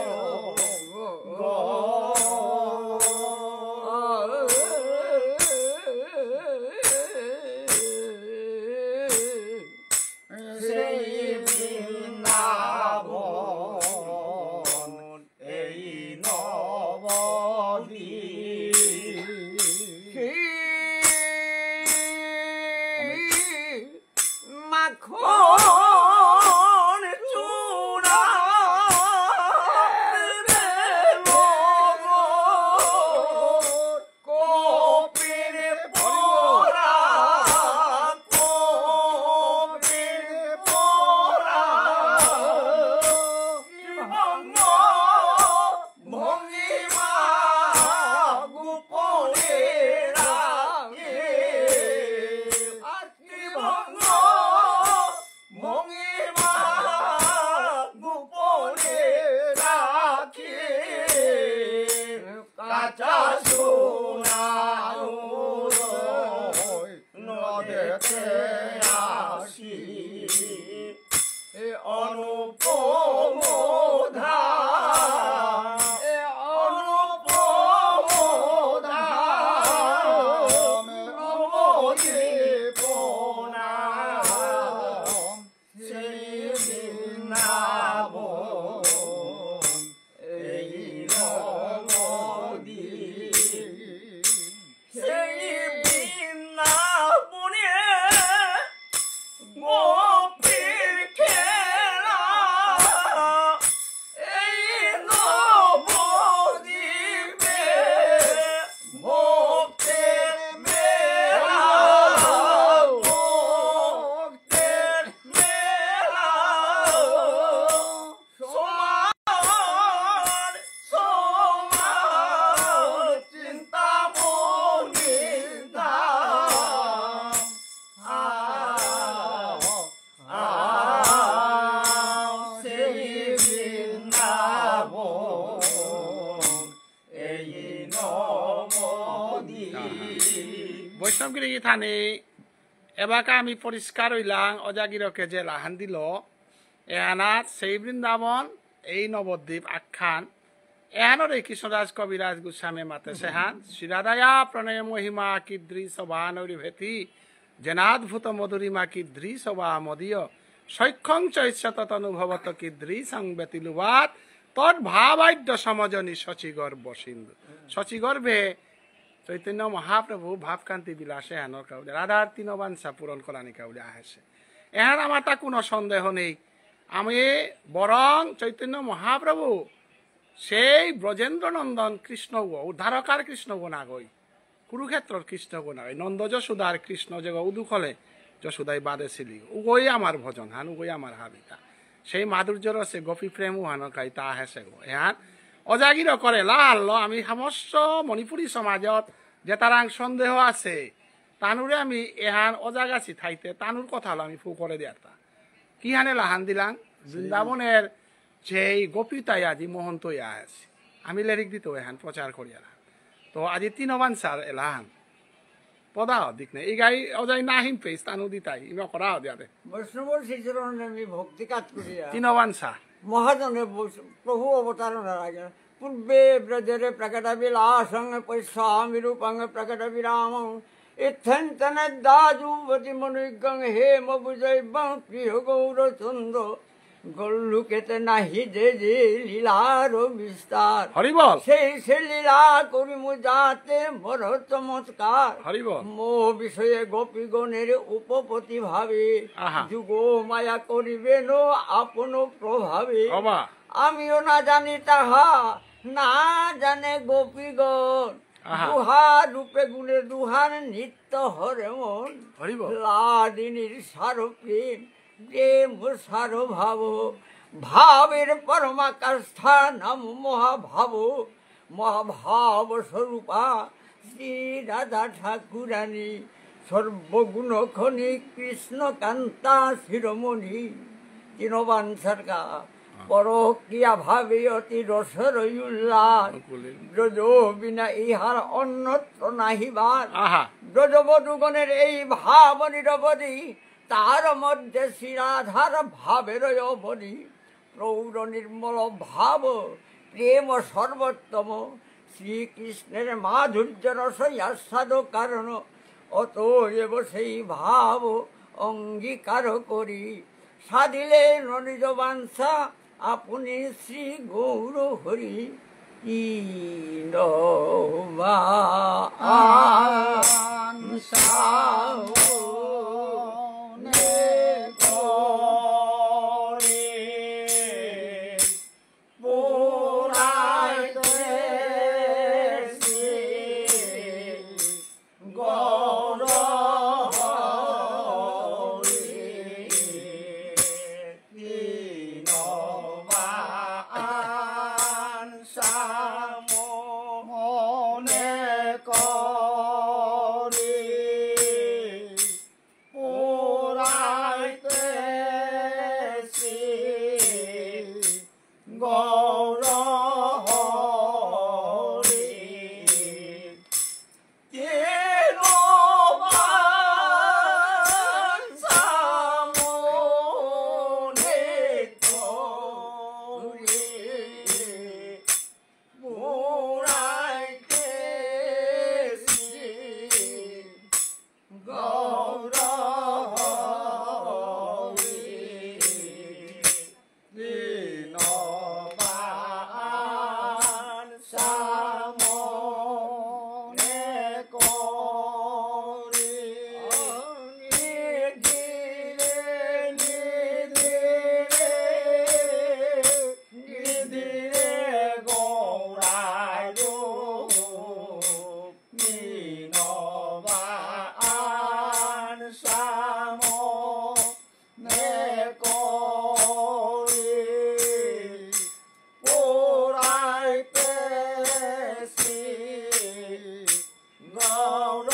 সেই বৃন্দাবন, এই নবদ্বীপ। মাখন চূড়া প্রেম গোপীর পরা, গোপীর পরা। ভঙ্গ ভঙ্গিমা গোপনে রাখে। আত্মভঙ্গ ভঙ্গিমা গোপনে রাখে। কাঁচা সোনা নদেতে আসি। এ অনুপম ধাম, এ অনুপম ধাম, নবদ্বীপ নাম। সেই বৃন্দাবন, এই নবদ্বীপ। সেই বৃন্দাবনে গোপীর খেলা, এই নবদ্বীপে ভক্তের মেলা, ভক্তের মেলা। সমান সমান চিন্তামণি ধাম। আ, আ, সেই বৃন্দাবন, এই নবদ্বীপ। বৈষ্ণবগিরি থানে এবাকা আমি পরিষ্কার হইলাম, অজাগিরকে যে লাহান দিল, এহানাত সেই বৃন্দাবন, এই নবদ্বীপ আখ্যান। এহানরে কৃষ্ণদাস কবিরাজ গোস্বামী মাতে সেহান, শ্রীরাধায়া প্রণয় মহিমা কীদৃশ বা নৈর্ভেতি, যেনাদ্ভুত মধুরিমা কীদৃশ বা মদীয়, সখ্যং চৈস্য তদনুভবত কীদৃশং বেতি লোভাৎ, তদ্ভাবাঢ্য সমজনি শচীগর্ভ সিন্ধু। শচীগর্ভে চৈতন্য মহাপ্রভু ভাবকান্তি বিলাসে এহানর কাউলে রাধার তিন বাঞ্ছা পূরণ করানি কাউলে আহেসে। এহান আমার তা কোনো সন্দেহ নেই। আমি বরং চৈতন্য মহাপ্রভু সেই ব্রজেন্দ্র নন্দন কৃষ্ণ ও উদ্ধারকার কৃষ্ণ ও নাগই। কুরুক্ষেত্রর কৃষ্ণ গুণ আগে, নন্দ যশোদার কৃষ্ণ যে উদুখলে যশোদাই বাদে সিলি, উগই আমার ভজন হান, উগই আমার হাবিতা। সেই মাধুর্য রসে গোপী প্রেম উহানো কাই তা হেসে গো। এহান অজাগির করে লাল ল, আমি সমস্ত মণিপুরী সমাজত যে তারাং সন্দেহ আছে, তানুরে আমি এহান অজাগাছি থাইতে তানুর কথা হলো আমি ফু করে দিয়ারতা। কি হানে লাহান দিলাং? বৃন্দাবনের যেই গোপীতাই আজি মহন্ত ইয়া আছে, আমি লেরিক দিতে এহান প্রচার করিয়ার। তো আজি তিনবান স্যার এলাহান। পদা দিক নেই। ইগাই অজাই না হিম পেস তানু দিতাই। ইমা করা দিয়া দে। বৈষ্ণব শ্রীচরণে আমি ভক্তি কাজ করিয়া। তিনবান স্যার। মহাজনে বৈষ-, প্রভু অবতারণার আগে। পূর্বে ব্রজরে প্রকট বিলাসং পশ্যামি রূপং প্রকট বিরামং। ইত্থন্তনে দাজুবতি মনুজ্ঞং হেম বুজৈবং প্রিয় গৌরচন্দ্র। গল্লুকেতে নাহি যে যে লীলার বিস্তার। হরি বল। সেই সে লীলা করিমু যাতে মর চমৎকার। হরি বল। মো বিষয়ে গোপীগণের উপপতি ভাবে। আহা। যুগ মায়া করিবেন আপন প্রভাবে। বাবা। আমিও না জানি তাহা, না জানে গোপীগণ। আহা। দুহা রূপে গুণে দুহার নিত্য হরে মন। হরি বল। লাদিনীর সার প্রেম, প্রেম সার ভাব। ভাবের পরমাকাষ্ঠা নাম মহাভাব। মহাভাব স্বরূপা শ্রী রাধা ঠাকুরানী। সর্বগুণ খনি কৃষ্ণ কান্তা শিরোমণি। তিনবান সরকা। পরকীয়া ভাবে অতি রসর উল্লাস। ব্রজ বিনা ইহার অন্যত্র নাহি বাস। আহা। ব্রজবধূগণের এই ভাব নিরবধি, তার মধ্যে শ্রী রাধার ভাবের অবধি। প্রৌঢ় নির্মল ভাব, প্রেম সর্বোত্তম। শ্রীকৃষ্ণের মাধুর্য রস আস্বাদ কারণ। অতএব সেই ভাব অঙ্গীকার করি। সাধিলে নিজ বাঞ্ছা আপনি শ্রী গৌর হরি। তিনবান সামনে করি পুরাইতে শ্রী গৌর হরি। তিনবান সামনে করি পুরাইতে শ্রী গৌর হরি। তিনবান সামনে করি পুরাইতে শ্রী গৌর হরি। তিনবান সামনে করি। নিধিরে, নিধিরে, নিধিরে গৌরাঙ্গ। তিনবান সামনে করি পুরাইতে শ্রী গৌর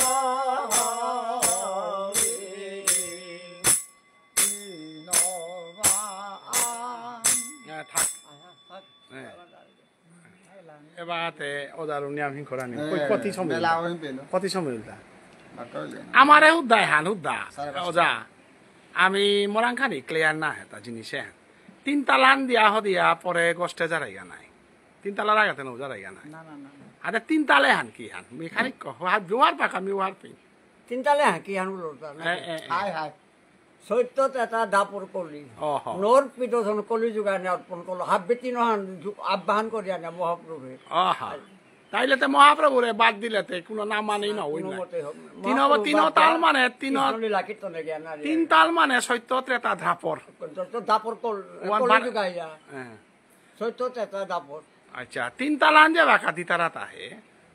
হরি। তিনবান। হ্যাঁ, থাক। হ্যাঁ। এবাতে ওদারু নিয়াম হিং করানি। এ, কই কতি সময় বেলা হইল? হইল পেল। কতি সময় হইল তা? বারোটা হইল। আমারে হুদ্দা হান হুদ্দা। সাড়ে পাঁচটা। ওজা। আমি মোরাং খানি clear না হেতা জিনিসে। তিন তালান দিয়া হদিয়া পরে গোষ্ঠে জারাইগা নাই। তিন তালার আগাতে না জারাইগা নাই। না, না, না, না। আরে তিন তালে হান কি হান? মি খানি ক-, হাত জোয়ার পাকা মি ওয়ার পি। তিন তালে হান কি হান উলো তা না? এ, এ, এ। হাই, হাই। সত্য ত্রেতা দ্বাপর কলি। অহ। নর পিতজন কলি যুগানে অর্পণ করলো। হাব্বে তিন হান যু-, আব্বাহান করিয়া নে মহাপ্রভুয়ে। অহ। তাইলে তে মহাপ্রভুরে বাদ দিলে তে কোনো নাম মানেই না, হ্যাঁ, ওই কোনো নাই। মতে হবে না। তিন মহাপ্রভু তিন বাদ তাল দেওয়া মানে তিন কৃষ্ণ লীলা কীর্তনে জ্ঞান আর তিন ইয়ে। তাল মানে সত্য ত্রেতা দ্বাপর। তো, তো দ্বাপর কল-, ওয়ান কলি বার-, যুগ আইয়া। হ্যাঁ। সত্য ত্রেতা দ্বাপর। আচ্ছা, তিন তালান যে বাকা দিতারা তাহে।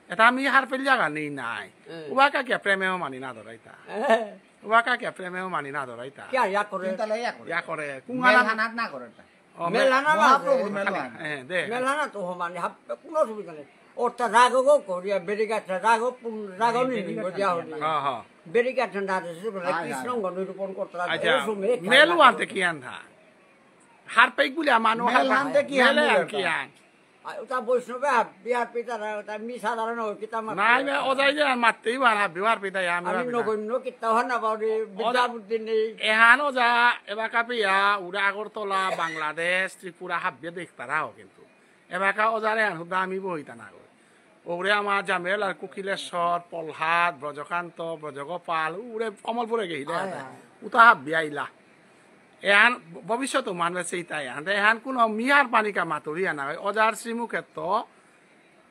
এটা আমি হারপেইল জাগা নেই নাই। হ্যাঁ। উবাকা কিয়া প্রেমেও মানি না ধরাইতা? হ্যাঁ। উবাকা কিয়া প্রেমেও মানি না ধরাইতা? কিয়া ইয়া করে? তিনতলা ইয়া করে। ইয়া করে। কুঙালা মেলহানাত না করে এটা। ও, মে-, মেলহানা না মহাপ্রভু আছে। মেলহান। হ্যাঁ, দে। মেলহানা তো হমানি হাব-, কোনো অসুবিধা নেই। ওটা রাগও করিয়া, বেরিগাছা রাগও পুন-, রাগও এই নির্মিত বেরিগাছা দিয়া নিয়ে হরিয়া। না। হ্যাঁ, হ্যাঁ। বেরিগাছা না আছে, সেগুলো হ্যাঁ, হ্যাঁ, কৃষ্ণঙ্গ হ্যাঁ। নিরূপণ করতে লাগে। আচ্ছা, এই সময় খেয়াল মেলু রাখা আনতে হবে। কি আনতা? হারপেইক বুলিয়া মানু মেল হারপা-, হানতে কি মেলে আনতে আন কি কি আন? আন? আর ওটা বৈষ্ণবে হাবি হারপিতারা, ওটা মি সাধারণ হয়, কিতা মাত্র নাই, মে-, ওজাই যে আর মাততেই বার হাবি হারপিতা, আমি আমি হারপিতা। নগণ্য কিতা হন না বাউরি, বিদ্যা ওজা-, বুদ্ধি নেই। এহান ওজা, এবাকা পিয়া, উড়ে আগরতলা, বাংলাদেশ, ত্রিপুরা হাবিয়ে দেখতারাও কিন্তু। এবাকা ওজারে আন হুদা আমি বইতা না গো। ওরে আমার জামেল আর কুকিলেশ্বর, প্রহ্লাদ, ব্রজকান্ত, ব্রজগোপাল, উড়ে কমলপুরে গেহিলে আয়, আতা। আয়। উতা হাবি আইলা। এহান ভবিষ্যৎ মানবে সেইটাই। হানতে এহান কোনো মিয়ার পানিকা মাতুরিয়া না হয়। ওজার শ্রীমুখে তো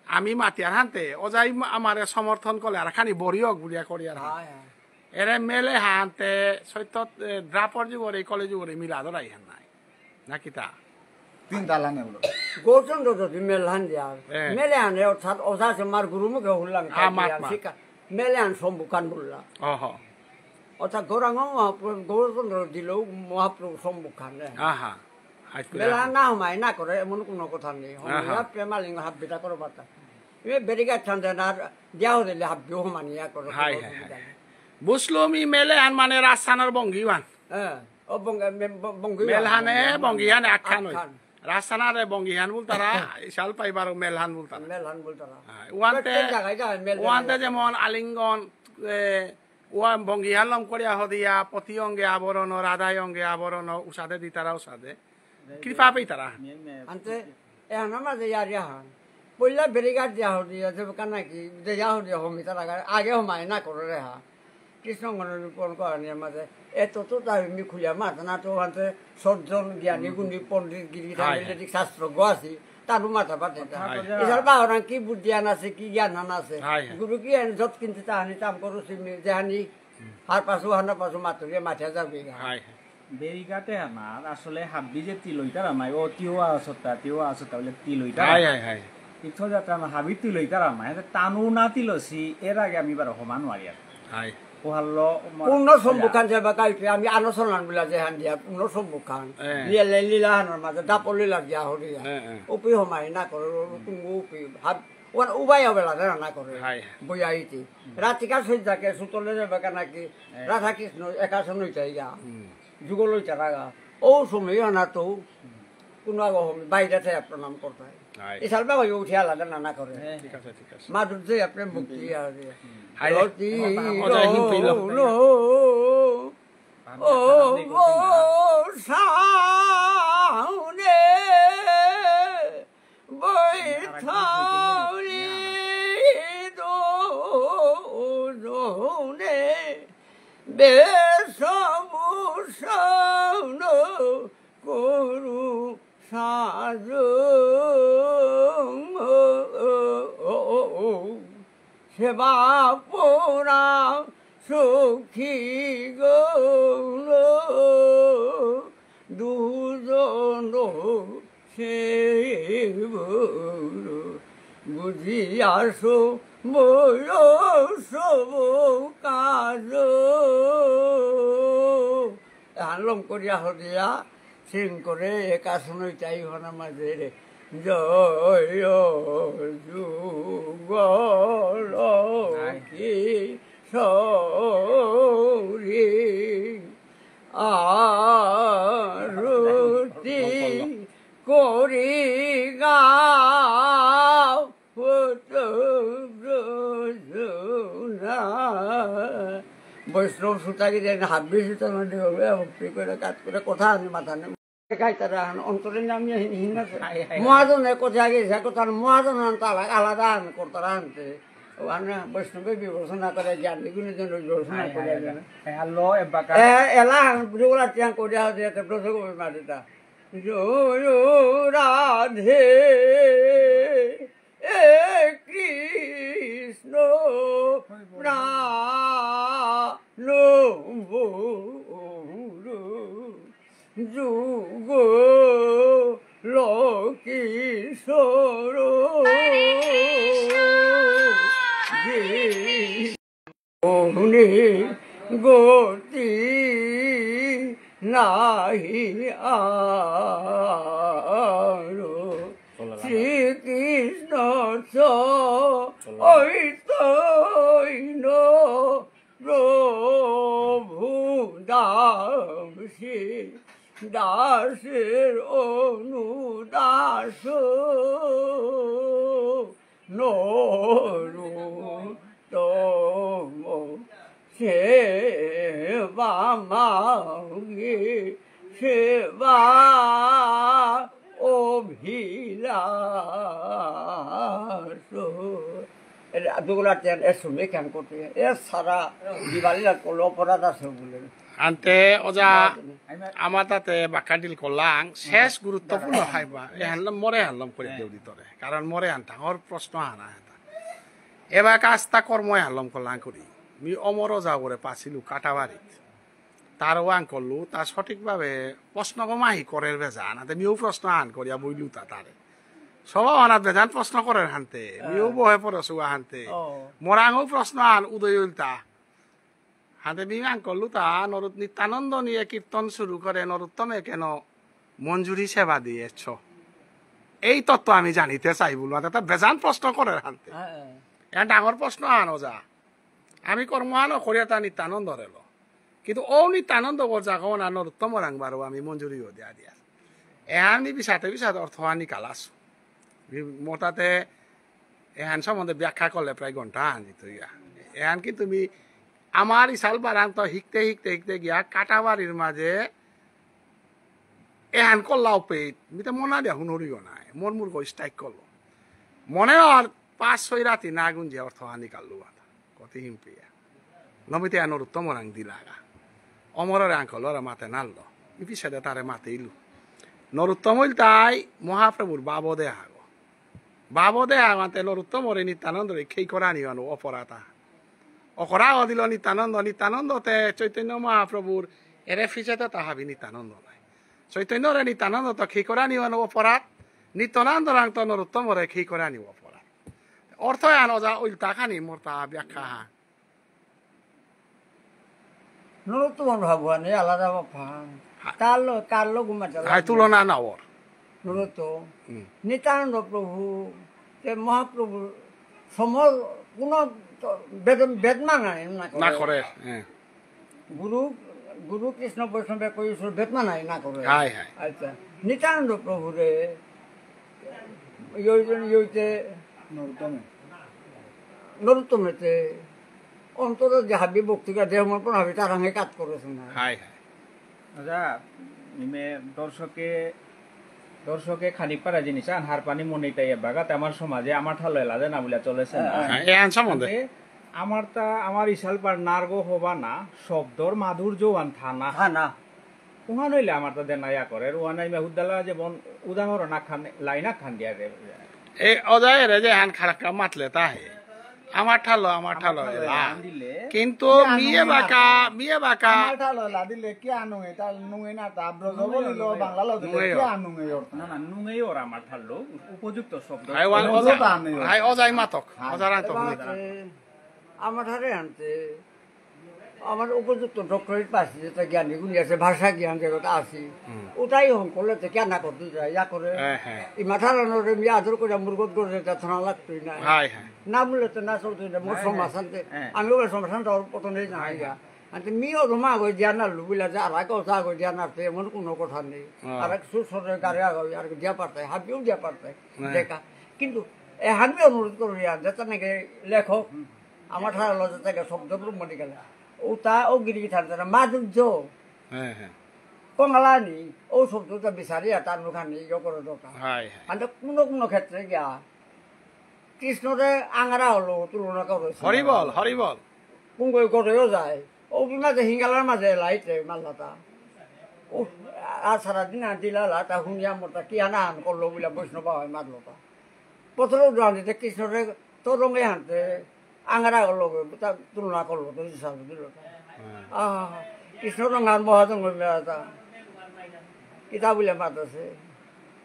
আমি মাতিয়ার হানতে, ওজাই মা-, আমারে সমর্থন করলে আর খানি বড়িও গুলিয়া করিয়ার হান। হয়, হয়। এরে মেলে হানতে সত্য, এ, দ্বাপর যুগরে, কলি যুগরে মিলা ধরাই হান নাই। না কিতা? তিন তালা নেই বলো। গৌরচন্দ্র যদি মেলহান দিয়ার, হ্যাঁ। মেলে আনে অর্থাৎ ওজা সে মার গুরু মুখে হুল্লাং হ্যাঁ, খাই মাত, দিয়ার মাত। শিকা। মেলে আন শম্ভু খান বুল্লা। ওহো। অর্থাৎ গৌরাঙ্গ মহাপ্রভু, গৌরচন্দ্র দিল মহাপ্রভু শম্ভু খান, হ্যাঁ। আহা। আজকে মেলা দেখো। না হমায় না করে এমন কোনো কথা নেই। হমায় আহা। প্রেমালিঙ্গ হাব্বিতা করো বাতা। এ বেরিগা চান্দে না দিয়া হদিলে হাব্বি হমানি ইয়া করো, হাই, কোনো হাই, অসুবিধা হাই। নেই। বুঝলুম ই মেলে আন মানে রাজস্থানর বঙ্গি ওয়ান। হ্যাঁ, ও বঙ্গ-, মে-, ব-, বঙ্গি ওয়ান। মেলহানে বঙ্গি হানে আখ্যান ওই। আখ্যান। রাজস্থানরে বঙ্গি হান বলতারা, ইশাল পাইবার মেলহান বলতারা। মেলহান বলতারা। হ্যাঁ, ওয়ানতে, প্রত্যেক জায়গায় জায়গায় মেল ওয়ানতে জায়গায়। যেমন আলিঙ্গন, এ, ওয়া বঙ্গিহান লম করিয়া হদিয়া, পতি অঙ্গে আবরণ, রাধায় অঙ্গে আবরণ, উষাদে দিতারা উষাদে। কৃপা পেইতারা। আনতে, এহানর মাঝে ইয়ারি আহান। পইলা বেরিগার দিয়া হদিয়া, যে কানা কি, যে ইয়া হদিয়া হমি তারা আগে হমায় না করে রে হা। কৃষ্ণ মনে রূপন করানির মাঝে, এত তো তার এমনি খুলিয়া মাত না তো, আনতে সজ্জন, জ্ঞানী, গুণী, পণ্ডিত, গিরি, হায়, হায়। গিরি, শাস্ত্রজ্ঞ আছি, তারও মাথা পাতে তা। হায়। ইসার বাহরান কি বুদ্ধি আন আছে, কি জ্ঞান আন আছে। হায়, হায়। গুরু কি আন যত কিনতে তাহানি তাম করো, সে মি-, যেহানি হার পাশু, হানা পাশু মাতুরিয়া মাথা যাবে গা। হায়, হায়। বেরিগাতে আমার আসলে হাব্বি যে তিলইতারা নাই, ও তিও আসতা, তিও আসতা বলে তিলইতারা হায়, নাই। হায়, হায়। তীর্থযাত্রা না হাবি তিলইতারা নাই, এতে তানু না তিলসি, এর আগে আমি বার হমান ওয়ারিয়ার। হায়। ও হাল্লো, আমার পূর্ণ সম্মুখান যে বা কাইপে আমি আনসনান বুলা যে হান দিয়া, পূর্ণ সম্মুখান। হ্যাঁ। লিয়া লে লীলা হানার মাঝে, দাপল লীলা দিয়া হরিয়া। হ্যাঁ, হ্যাঁ। উপি হমাই না করে, ও কুঙ্গু উপি, হাব-, ওয়ান উবাই হবে লাগে না, না করে। হায়। বইয়া ইতি। রাতিকা সজ্জাকে সুতলে যাবে কেন কি? হ্যাঁ। রাধা কৃষ্ণ একাশন হইতে গা। হুম। যুগল হইতে রাগা। ও সময় না তো, কোনো আগে হবে, বাইরে থেকে প্রণাম করতে হয়। হায়। এই সালবা ভাই উঠে আলাদা না, না করে। হ্যাঁ। ঠিক আছে, ঠিক আছে। মা দুর্গে আপনি মুক্তি আর হায়। রতি আমার বাবা মজা হিম পেল। রৌল। ও, ও, সাউনে। বৈঠারি দুজনে বেশভূষণ করু সাজু। সেবা পরা সখী গৌর দুজন সে বুঝিয়া সময় সব কাজ। এহান লম করিয়া হদিয়া সিং করে একাশন হইতাই হনা মাঝে রে। জয় যুগল কি সৌরি আরতি করি গাও। বৈষ্ণব সুতাগিরি হাব্বি সুতা মানে ভক্তি করে কাজ করে কথা আমি মাথা নেই। খাইতারা হান অন্তরে নামি হিন-, হিন আছে। হায়, হায়, হায়। মহাজনে কোথায় গেছে, কোথায় মহাজন আনতে আলা-, আলাদা আন করতারা আনতে। ও আন বৈষ্ণবে বিবেচনা করে, জ্ঞানী গুণী জন বিবেচনা হায়, করে হায়, দেন। হায়। এ, আল্লাহ, এ বাকা। এ, এলা হান বুঝে ওরা তিয়াং করে আছে, এতে প্রসঙ্গ মারিতা। জয় রাধে, এ কৃষ্ণ প্রাণ বন্ধু। যুগল কিশোর। হুনি গতি নাহি আরো। শ্রীকৃষ্ণ চৈতন্য প্রভু দাসী দাসের অনুদাস নরোত্তম সেবা মাগি সেবা অভিলাষ। এর দুগুলা টেন এ সুমি কেন করতে? এ সারা দিবালি না করলে অপরাধ আছে বলে। আনতে ওজা, আমার তাতে বাক্কা ডিল করলাম, শেষ গুরুত্বপূর্ণ হাইবা। এ হানলাম, মরে হানলাম করে দেউরি তরে। কারণ মরে হান ডাঙর প্রশ্ন আনা এটা। এবার কাজটা কর্ম হানলাম করলাম করি। মি অমর ওজা করে পাছিলু কাটাবাড়িত। তার ওয়াং করলু, তা সঠিকভাবে প্রশ্ন গমাহি করের বেজা। আনাতে মিউ প্রশ্ন আন করিয়া বইলু তা তারে। সব অনাথ বেজান প্রশ্ন করের হানতে। মিউ বহে পড়ে সুগা হানতে। ও। মোরাঙও প্রশ্ন আন উদয় হইলতা। হাতে বিমান করলু তা নরুত নিত্যানন্দ নিয়ে কীর্তন শুরু করে নরোত্তমে কেন মঞ্জুরি সেবা দিয়েছ? এই তত্ত্ব আমি জানিতে চাই বলবো। তা বেজান প্রশ্ন করে হানতে। হ্যাঁ। এ ডাঙর প্রশ্ন আনো যা। আমি কর্ম আনো করিয়া তা নিত্যানন্দ রেলো। কিন্তু ও নিত্যানন্দ গর জাগো না নরোত্তম রাংবারও আমি মঞ্জুরিও দিয়া দিয়া। এহানি বিসাতে বিসাতে অর্থ আনি কালাস। মোটাতে এহান সম্বন্ধে ব্যাখ্যা করলে প্রায় ঘন্টা আন দিত ইয়া। এহান কি তুমি আমার ইশাল বারান্ত হিকতে হিকতে হিকতে গিয়া কাটাবাড়ির মাঝে এহান করলাও পেট, মিতে মনা দিয়া হুনরিও নাই, মোর মুরগ স্ট্রাইক করলো। মনে আর পাঁচ ছয় রাতি না গুঞ্জে অর্থ আনি কাল্লু আতা, কত হিমপিয়া। নমিতে আ নরোত্তম রাং দিলাগা। অমররে আঙ্কলরে মাতে নাললো। ইপিসেদে তারে মাতে ইলু। নরোত্তম ইল তাই মহাপ্রভুর বাবদে আগো। বাবদে আগো আনতে নরোত্তমরে নিত্যানন্দরে খেই করানি আনো অপরাধা। অকরা অদিল নিত্যানন্দ, নিত্যানন্দ তে চৈতন্য মহাপ্রভুর এরে ফিজেতে তাহাবি নিত্যানন্দ নাই। চৈতন্যরে নিত্যানন্দ তো খেই করানি আনো অপরাধ। নিত্যানন্দ রাং তো নরোত্তমরে খেই করানি অপরাধ। অর্থ আনো যা উল্টা খানি মোর তা ব্যাখ্যা হা। নরোত্তম ভাবুয়ানি আলাদা বাপা। হা। তার লো-, কার লোক মাতাল হাই তুলনা না ওর। নরোত্তম। হুম। নিত্যানন্দ প্রভু, তে মহাপ্রভু, সমল কোনো তো বেদ, বেদ মানায় না করে। না করে, হ্যাঁ। গুরু, গুরু কৃষ্ণ বৈষ্ণবে কই ঈশ্বর বেদ মানায় না করে। হাই, হাই। আচ্ছা। নিত্যানন্দ প্রভুরে, ইয়ইতে, ইয়ইতে নরোত্তমে। নরোত্তমেতে অন্তরে যে হাবি ভক্তিকা দেহ মন প্রাণ হাবি তার সঙ্গে কাজ করেছে না। হাই, হাই। আচ্ছা, ইমে দর্শকে, দর্শকে খানি পারা জিনিস আন হারপানি মনে তাই বাগাতে আমার সমাজে আমার ঠালো এলা দেনা বলে চলেছে না। হ্যাঁ, এ আন সম্বন্ধে। যে আমার তা, আমার ইশাল পার নার্গ হবা না, শব্দর মাধুর্য আন থানা। থানা। উহান হইলে আমার তাদের নায়া করে, উহান ইমে হুদ্দালা যে বন উদাহরণ আখান, লাইন আখান দিয়া দে। এ অজায় রে যে হান খারাপ মাতলে তা হে। আমার ঠালো, আমার ঠালো আমার ঠালো এলা। এলা দিলে। কিন্তু কি আ মিয়ে নুঙে বাকা, না? মিয়ে বাকা। আমার ঠালো এলা দিলে কি আ নুঙে, তা নুঙে না তা, ব্রজ নুঙে বলিল, নুঙে। বাংলা লো দিলে নুঙে কি ওর। আ নুঙে ওর। না, না, নুঙে ওর আমার ঠালো, উপযুক্ত শব্দ। হাই ওয়ান নুঙে ওজা, ওর তা নেই ওর। হাই ওজাই মাতক, হাই। ওজারাং তো এবার হুনি। আছে, আমার ঠারে আনতে। আমার উপযুক্ত ডক্টরেট পাচ্ছি, যেটা জ্ঞানী গুণী আছে, ভাষা জ্ঞান যেটা আছে, হুম। ওটাই হন করলে তো কেন না করতে যায়, ইয়া করে। হ্যাঁ, হ্যাঁ। এই মাথা রানোরে আমি আদর করে মুরগত করে যেটা থানা লাগতোই না। হাই, হাই। না বললে তো না চলতোই না, মোর হ্যাঁ, সমাজ হ্যাঁ। আনতে। হ্যাঁ। আমি ওই সমাজ আনতে ওর পতন হয়ে না হাই, হইয়া। হাই। আনতে মি ওর মা গো দিয়া না লুবিলা যে আর এক কথা গো দিয়া না তে এমন কোনো কথা নেই। হ্যাঁ। আর এক সুর সরে গারে আগে আর দিয়া পারতে, হাবিও দিয়া পারতে। হ্যাঁ। দেখা। কিন্তু এ হাবি অনুরোধ করি আর যেটা নাকি লেখক, হুম। আমার ঠারে লজে থেকে শব্দ ব্রহ্ম নিকালে। ও তা ও গিরি গিথান তারা মাধুর্য। হ্যাঁ, হ্যাঁ। কঙালানি, ও শব্দটা বিচারি আর তার মুখানি ইয়ে করে দরকার। High, high. আর কোনো কোনো ক্ষেত্রে গিয়া কৃষ্ণরে আঙারা হলো তুলনা করেছে। হরি বল, হরি বল। কোন কই করেও যায়। ও মাঝে হিঙ্গালার মাঝে লাইতে মাল্লাতা। ও আর সারাদিন আনতিলা লাতা হুনিয়া মোটা কি আনা আন করলো বুলে বৈষ্ণব হয় মারলো তা। পথরে উদাহরণ দিতে কৃষ্ণরে তো রঙে হানতে আঙারা করলো, তা তুলনা করলো, তো হিসাব দিল তা। হ্যাঁ। আহা, কৃষ্ণ রঙ আর মহাজন হইলে তা। কিতা বুলে মাতাছে।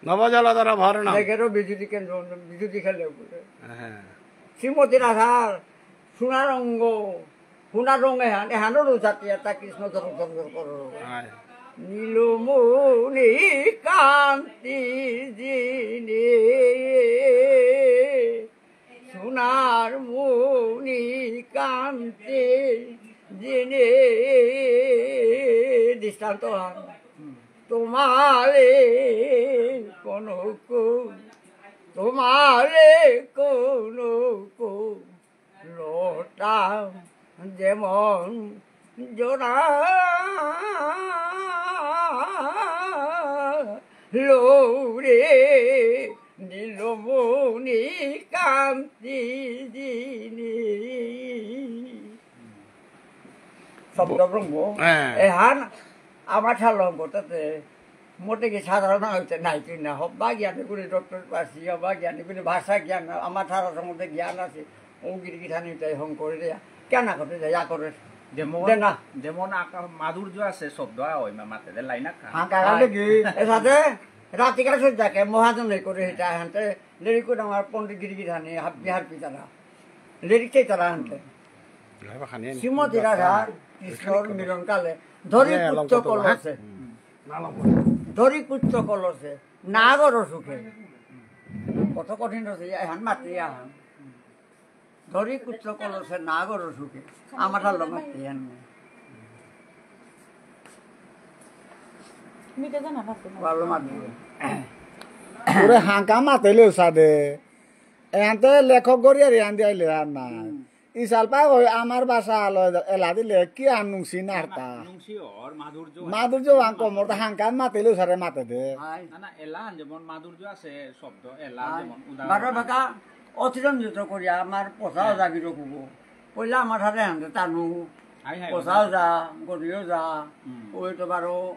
নবজলধর ভরণ। দেখেরও বিজুতি কেন্দ্র, বিজুতি খেলে বুলে। হ্যাঁ। শ্রীমতী রাধার সোনার অঙ্গ, হুনা রঙ এহান, এহানরও জাতি এটা কৃষ্ণ জর জর জর করো। হয়। নীলমণি কান্তি জিনে, সোনার মণি কান্তি জিনে। দৃষ্টান্ত হান। তোমারে কোনো কো, তোমারে কোনো কো লোটা যেমন জোড়া লৌরে নীলমণি কান্তি জিনি। শব্দ ব্রহ্ম। হ্যাঁ। এহান আমার ঠারলং করতে মোটে কি সাধারণ হইতে নাই তুই না। হব্বা জ্ঞানী করে ডক্টর পাসি, হব্বা জ্ঞানী করে ভাষা জ্ঞান, আমার ঠারর সম্বন্ধে জ্ঞান আছে। ও গিরি গিথানি তাই হং করে দেয়া। কেন করতে দেয়া, ইয়া করে। যেমন, দে না। যেমন আকা-, মাধুর্য আছে শব্দ, আ, ওই মা-, মাতে দে লাইন আকা। হ্যাঁ, কাকা হাই। দেখি, এসাদে রাতিকার সে যাকে মহাজন এই করে হেটা হানতে, লেরিক করে আমার পণ্ডিত গিরি গিথানি, হাব-, বিহার পিতারা। লেরিক চাই তারা হানতে। শ্রীমতী রাধা কৃষ্ণর মিলন কালে ধরি এ, পুত্র অলঙ্কার তো, হ্যাঁ? কলসে। ধরি পুত্র কলসে, নাগর সুখে। কত কঠিন আছে, এহান মাতি আহান। ধরি পুত্র কলসে, নাগর সুখে। আমার আলো মাতি আহান। মিটে জানা পারতো না। ভালো মাতি। ওরে হাঙ্কা মাতেলে সাদে। এহানতে লেখক গড়িয়ারি আন দিয়াইলে আর না। হুম। ইসালপা ওই আমার ভাষা আলো এলা দিলে কি আর নুংসি নারতা। নুংসি ওর মাধুর্য। মাধুর্য আন কমর তা হাঙ্কান মাতেলেও সারে মাতে দে। হাই। না, না, এলা যেমন মাধুর্য আছে শব্দ, এলা হাই। যেমন উদাহরণ। বারো বাঁকা অতিরঞ্জিত করিয়া আমার পোষা হ্যাঁ। জাগি রকুবো। পয়লা আমার হাতে হাতে তানু। হাই, হাই, পোষাও ওটা। যা, গড়িও যা, হুম। ওই তো বারো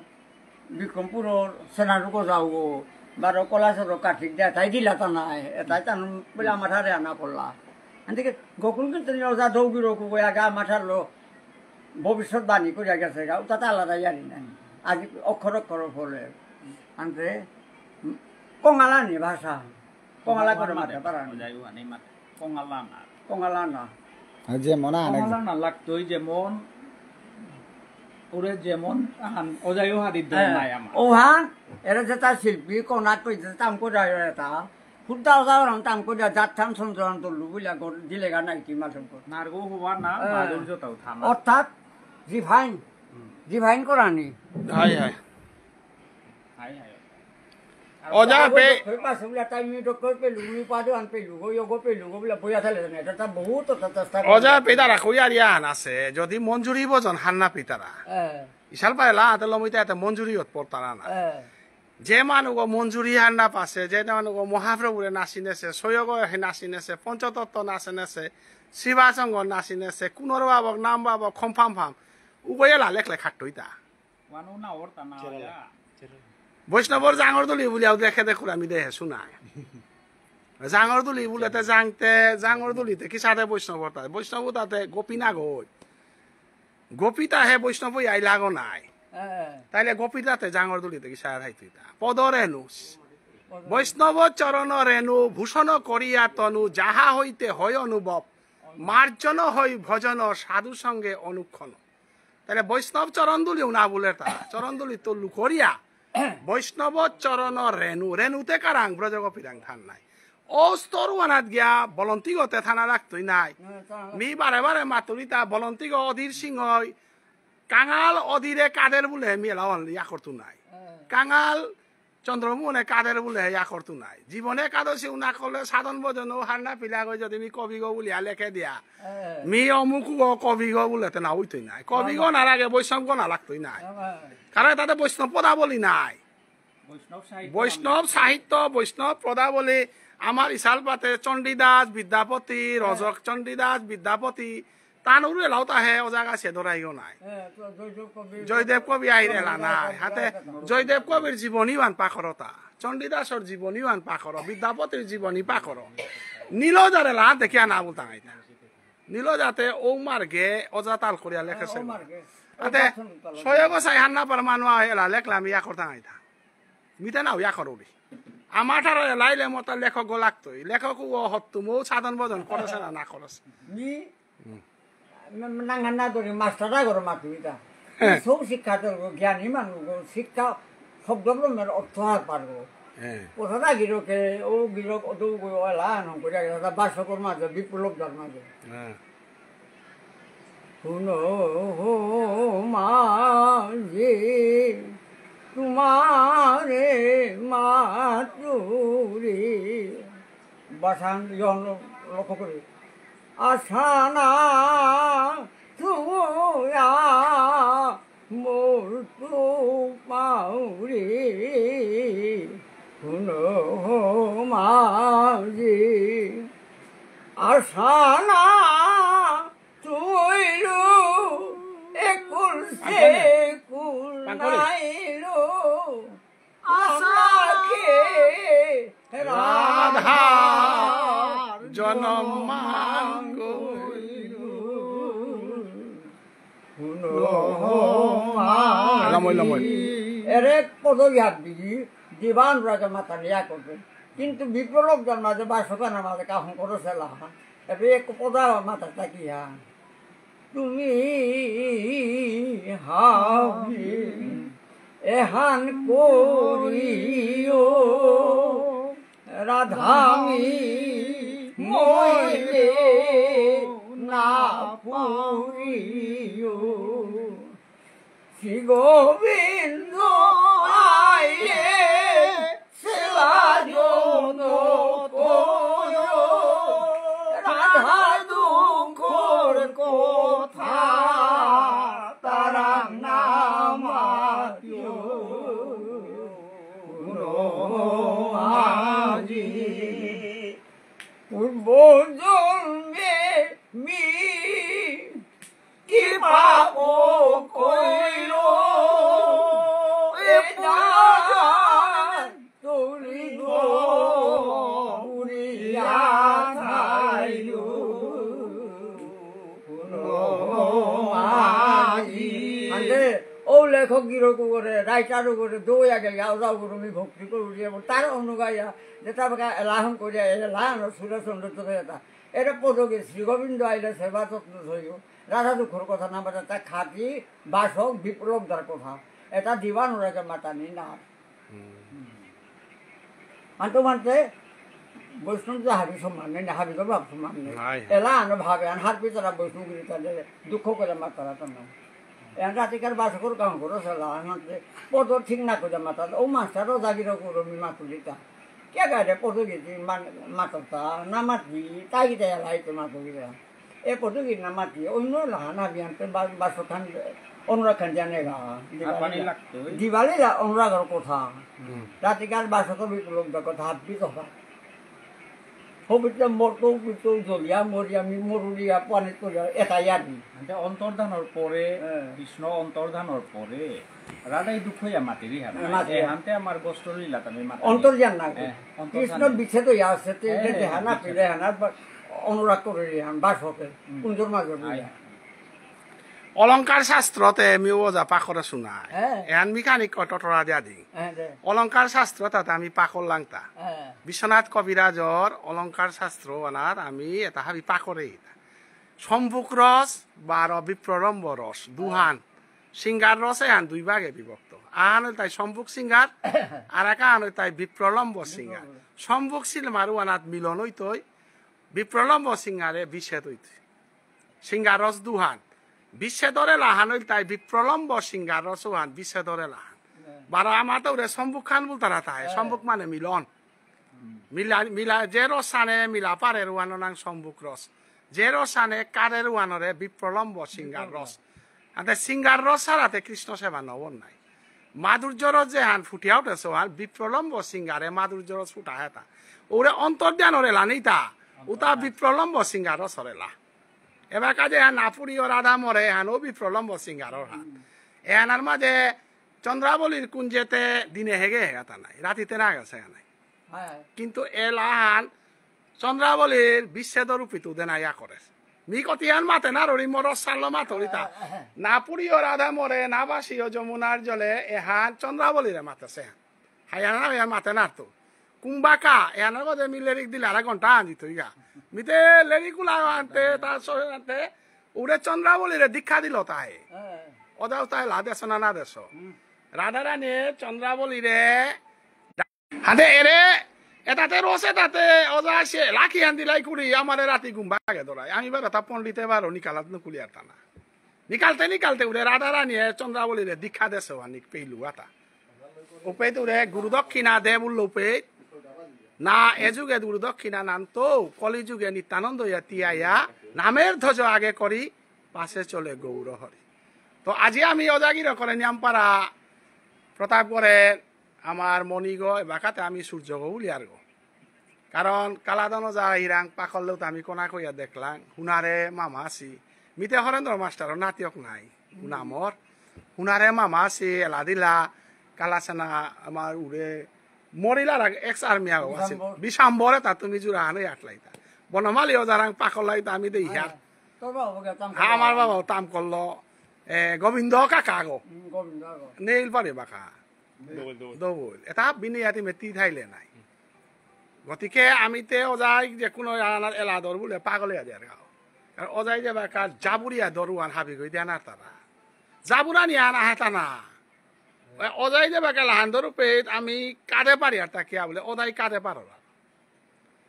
বিক্রমপুরর সেনারুকো যাওগো, বারো কলাসর কাঠিক দে, এটাই দিলা তা নাই, এটাই তান বলে আমার হারে আনা পড়লা। এদিকে গোকুল কীর্তনী ওজা দৌগির কুগো আগা আমার হারলো ভবিষ্যৎবাণী করিয়া গেছে গা, ওটা তো আলাদা জানি না। আজ অক্ষর অক্ষর ফলে। আনতে কঙালানি ভাষা, কঙালা করে মাতে পারা না। ওজাই ওহানি মাতে, কঙালা না। কঙালা না। আর যে মনে আনে কঙালা না লাগতই যেমন, ওরে যেমন আহান, ওজাইও হাদির দল হ্যাঁ। নাই আমার। ওহান, এরা যেটা শিল্পী, কোনাক কই যেটা তাম করে এটা, হুদ্দা ওজা ওরাং তাম করে যার থান সঞ্চরণ তুললু বুলিয়া গো-, দিলেগা নাই কি মালুম কর। নারগো হওয়া না, হ্যাঁ। মাদুর জোতাও থানা। অর্থাৎ, divine, হুম। Divine করানি। হায় হায়। হায় হায়। ওজা পে- ওই পাশে বুলে তাই মি ডক্টর পেলু, মি পাদু আন পেলু, গো, ইয়ো গো পেলু, গো বুলে বইয়া থালে না, এটা তা বহুত অত্যাচার। ওজা পেদারা কইয়ারি আন আছে, যদি মঞ্জুরি ভজন হান্না পিতারা। হ্যাঁ। ইশাল পায়লা, আতে লমিতা এতে মঞ্জুরি হত পড়তারা না। হ্যাঁ। যে মানুগ মঞ্জুরি হান্না পাসে, যে মানুগ মহাপ্রভুরে নাচিনেসে, সৈয়গ হে নাচিনেসে, পঞ্চতত্ত্ব নাচিনেসে, শিবাসঙ্গ নাচিনেসে, কুনর বাবক, নাম বাবক, খম ফাম ফাম, উগয়ে লালেক লেখাট্টইতা। ওয়ানো না ওরতা না চেরা ওয়া। লা, চেরা লা। বৈষ্ণবর জাঙর দুলি বুলিয়াও দেখে দেখুর আমি দেহে শুনায়। জাঙর দুলি বুলেতে জাঙতে, জাঙর দুলিতে কি সাথে বৈষ্ণবর তাতে? বৈষ্ণব তাতে গোপী না গই। গোপী তা হে বৈষ্ণব ইয়াই লাগো নাই। হ্যাঁ। তাইলে গোপী তাতে জাঙর দুলিতে কি সাথে হাইতুইতা? পদ রেণু। পদ। বৈষ্ণব চরণ রেণু ভূষণ করিয়া তনু যাহা হইতে হয় অনুভব। মার্জন হই ভজন সাধু সঙ্গে অনুক্ষণ। তাহলে বৈষ্ণব চরণধুলিও না বুলে তা, চরণধুলি তো লুকরিয়া। বৈষ্ণব চরণ রেণু, রেণুতে কারাং ব্রজগোপীরাং থান নাই। ও স্তরু আনাত গিয়া বলন্তিগতে থানা রাখতই নাই। হুম, তা মি বারে বারে মাতুরিতা বলন্তিগ অধীর সিংহই, কাঙাল অধীরে কাদের বুলে মি এলাওয়ান ইয়া করতু নাই। হ্যাঁ। কাঙাল চন্দ্রমোহনে কাদের বুলে ইয়া করতু নাই। জীবনে একাদশী উনা করলে সাধন ভজন ও হান্না পিলা গই যদি মি কবিগ বুলিয়া লেখে দিয়া। হ্যাঁ। মি অমুক ও কবিগ বুলে তে না হইতই নাই। কবিগ হ্যাঁ। না লাগে বৈষ্ণবগ না লাগতই নাই। হ্যাঁ। কারণ তাতে বৈষ্ণব পদাবলী নাই। বৈষ্ণব সাহিত্য বৈষ্ণব সাহিত্য, বৈষ্ণব পদাবলী, আমার ইশালপাতে চণ্ডীদাস, বিদ্যাপতি, হ্যাঁ। রজক চণ্ডীদাস, বিদ্যাপতি, তানুরু এলাও তাহে ওজাগা সে ধরাইও নাই। হ্যাঁ, তো জয়দেব কবি, জয়দেব কবি আহির এলা নাই। হাতে জয়দেব কবির জীবনী বান পাকরতা, চণ্ডীদাসর জীবনী বান পাকর, বিদ্যাপতির জীবনী পাকর। নীলজার এলা দেখিয়া না বলতাম এটা। নীলজাতে ও মার্গে ওজা তাল করিয়া লেখেছে। হ্যাঁ, ও মার্গে। আতে ও বাসন তাল। সয়গ সাই হান্না পার মানু এলা লেখলাম ইয়া করতাম এটা। মিতা না ইয়া করবি। আমার ঠারো এলাইলে মতো লেখক লাগতই। লেখক ও হত্তুমো সাধন ভজন করেছে না, না করেছে। নি হুম। নাঙা না ধরে মাস্টার আগর মাতুইতা। হ্যাঁ। সৌ শিক্ষা তো জ্ঞানী মানুষ, শিক্ষা শব্দ ব্রহ্মের অর্থ আর পারবো। হ্যাঁ। কোথাটা গিরকে, ও গিরক, ও দৌ গো, এলা আনন্দ করে, এলা বাসকর মাঝে, বিপ্লব ধর্ম মাঝে। হ্যাঁ। শুনো মাঝি, তোমারে মাতুরি। বাসান ইয়ন লক্ষ্য করি। আসানা তুয়া মোর তু পাউরি। শুনো মাঝি। আসানা তুইলু একুল সেকুল নাইলু। আসাকে রাধার জনম মাঙ্গল। শুনো মাঝি। লমই, লমই। এরে পদ ইয়াদ দিগি, দিবান রাজা মাতা নিয়া করবে। কিন্তু বিপ্লব জন্মাজে বা শোকানা মাঝে কাহন করো সেলা। এবে এক পদা মাতা তাকিয়া। তুমি হাবি এহান করিও, রাধামি মইলে না পুরিও। শ্রী গোবিন্দ আইলে সেবা যত করো, রাধা দুঃখর কথা তারা না মাতিও। শুনো আজি পূর্ব জন্মে মি কি পাপ কইল এ জান তুলিব উড়িয়া থাইল। শুনো আজি। আন্দে, ও লেখক গিরক করে, রাইটার করে, দৌয়া গেল, গাও যাও করে, আমি ভক্তি করি, এবং তার অনুগায়া, যেটা বাকা এলাহন করিয়া, এলাহন সুরে সন্তুষ্ট হয়ে যেতা। এটা পদকে শ্রী গোবিন্দ আইলে সেবা যত্ন সইও, রাধা দুঃখর কথা না বাজা, তা খাতি বাসক বিপ্লব দার কথা। এটা দিবানুরাগে মাতানি না। হুম। মানতে মানতে বৈষ্ণব যে হাবি সমান নেই, হাবি তো ভাব সমান নেই। নাই। এলা আনো ভাবে, আন হার পিছারা বৈষ্ণব গিরি তাদের দুঃখ করে মাতারা তো না। এন রাতিকার বাসকর কাম করো সেলা, আনতে পদ ঠিক না করে মাতা, ও মাস্টারও জাগিরও করো মি মাতুলিতা। কে গাড়ে পদ গেছি মান-, মাততা, না মাতি, তাই গিয়ে এলা আইতে মাতুলিতা। এ পদবী না মাতি, অন্য লাহান হাবিয়ানতে বা-, বাসখান, অনুরাগ খান জানে গা, আর পানি দিবালিলা। লাগতই। দিবালিলা অনুরাগর কথা। হুম। রাতিকার বাসক বিপ্লব কথা, হাব্বি কথা। হবিতে মরতো, উপিত, জ্বলিয়া, মরিয়া, মি মরুলিয়া, পানি তুলিয়া, এটাই আর কি। আনতে অন্তর্ধানর পরে, হ্যাঁ। কৃষ্ণ অন্তর্ধানর পরে, রাধাই দুঃখ ইয়া মাতিরি হান। মাতিরি। এ হানতে আমার গোষ্ঠ লীলা তুমি মাতা। অন্তর্ধান না। হ্যাঁ, অন্তর্ধান। কৃষ্ণ বিচ্ছেদ হইয়া আছে, তে হ্যাঁ, যে হ্যাঁ, দেহা না বিচ্ছেদ। পিলে হানা বা-, অনুরাগ করে রে হান, বাস হতে, হুম। কুঞ্জর মাঝে আয়। বইয়া। অলংকার শাস্ত্রতে আমি ওজা পাকরে শুনায়। হ্যাঁ। এহান মেকানিক অটো টরা দিয়া দি। হ্যাঁ, দে। অলংকার শাস্ত্র তাতে আমি পাকর লাংতা। হ্যাঁ। বিশ্বনাথ কবিরাজর অলংকার শাস্ত্র আনার আমি এটা হাবি পাকরে ইতা। সম্ভোগ রস বা আর বিপ্রলম্ভ রস, দুহান। হ্যাঁ। শৃঙ্গার রস এহান দুই ভাগে বিভক্ত। আহান হইল তাই সম্ভোগ শৃঙ্গার, আর এক আহান হইল তাই বিপ্রলম্ভ শৃঙ্গার। বিপ্রলম্ভ। সম্ভোগ শৃঙ্গার মারু আনাত মিলন হইতই, বিপ্রলম্ভ শৃঙ্গারে বিচ্ছেদ হইতই। শৃঙ্গার রস দুহান। বিচ্ছেদরে লাহান হইল তাই বিপ্রলম্ভ শৃঙ্গার রস উহান বিচ্ছেদরে লাহান। হ্যাঁ। বারো আমার তো ওরে সম্ভোগ খান বলতারা তাই, হ্যাঁ। সম্ভোগ মানে মিলন। হুম। মিলা, মিলা, যে রসানে মিলা পারে রুয়ানো নাং সম্ভোগ রস। যে রসানে কারে রুয়ানোরে বিপ্রলম্ভ শৃঙ্গার রস। বিপ্রলম্ভ। আতে শৃঙ্গার রস ছাড়াতে কৃষ্ণ সেবা নবর নাই। মাধুর্য রস যে হান ফুটিয়া উঠেছে, হান বিপ্রলম্ভ শৃঙ্গারে মাধুর্য রস ফুটা হেতা। ওরে অন্তর্ধান ওরে লানিতা, উতা অন্তর্ধান। বিপ্রলম্ভ শৃঙ্গার রস ওরে লা। এবার কাজে হান না পুরি ও রাধা মরে হান ও বিপ্রলম্ভ শৃঙ্গার ওর হান। হুম। এহানার মাঝে চন্দ্রাবলীর কুঞ্জেতে দিনে হেগে হেগাতা নাই, রাতিতে না গেছে নাই। হ্যাঁ। কিন্তু এলাহান চন্দ্রাবলীর বিচ্ছেদ রূপিত উদে না ইয়া করে। মি কতিহান মাতে না রড়ি মর সাল্লো মাতরিতা। হ্যাঁ, হ্যাঁ। না পুরিও রাধা মরে, না বাসিও যমুনার জলে, এহান চন্দ্রাবলীরে মাতেছে। হায়ানা এহান মাতে না তো। কুম্বাকা, এহান গজে মি লেরিক দিলে আধা ঘন্টা আন দিত ইয়া। মিতে লেরিক গুলা আনতে, তার সঙ্গে আনতে, উরে চন্দ্রাবলীরে দীক্ষা দিল তাই। হ্যাঁ। ওদাও তাই লা দেশ না না দেশ। হুম। রাধারানী চন্দ্রাবলীরে হাতে এরে, এটাতে রসে তাতে ওজা সে লাখি আন দিলাই কুড়ি, আমারে রাতি ঘুম ভাগে ধরাই। আমি বারো তা পণ্ডিতে বারো নিকালাত নুকুলিয়ার তানা। নিকালতে নিকালতে উরে রাধারানীয়ে চন্দ্রাবলীরে দীক্ষা দেশ আনিক পেইলু আতা। উপেত উরে গুরু দক্ষিণা দে বুললো উপেত। না এ যুগে গুরু দক্ষিণা নান তো, কলি যুগে নিত্যানন্দ ইয়া তিয়ায়া, নামের ধ্বজ আগে করি, পাশে চলে গৌর হরি। তো আজি আমি ওজাগির করে নিয়ামপাড়া প্রতাপগড়ে আমার মণিগ এবাকাতে আমি সূর্যগ উলিয়ারগ। কারণ কালাদন ওজা হিরাং পাকললেও তো আমি কোনা কইয়া দেখলাম, হুনারে মামা আছি। মিতে হরেন্দ্র মাস্টারর নাতিয়ক নাই, হুনামর। হুনারে মামা আছি, এলা দিলা, কালাসেনা আমার উড়ে, মরিলার আগে ex army আগো আছে। বিশাম্বর। বিশাম্বরে তা তুমি জুড়া হানো আটলাইতা। বনমালী ওজারাং পাকল লাইতা আমি দেই হার। হ্যাঁ। তোর বাবা ওকে তাম হ্যাঁ, করলো। আমার বাবাও তাম করলো। এ, গোবিন্দ কাকা গো। হুম, গোবিন্দ আগো। নেইল পারে বাকা। দৌল, দৌল। দৌল। এটা বিনি ইয়াতি মেতি থাইলে নাই। গতিকে আমি তে ওজাই যে কোনো আনার এলা দর বুলে পাগলে আজ আর গাও। আর ওজাই যে বাকা জাবুরিয়া দরুয়ান হাবি গই দেনা তারা। জাবুরানি আনা হাতানা। ওই ওজাই যে বাকা লাহান দরু পেট আমি কাঁদে পারি আর তা কিয়া বলে ওজাই কাঁদে পারো না।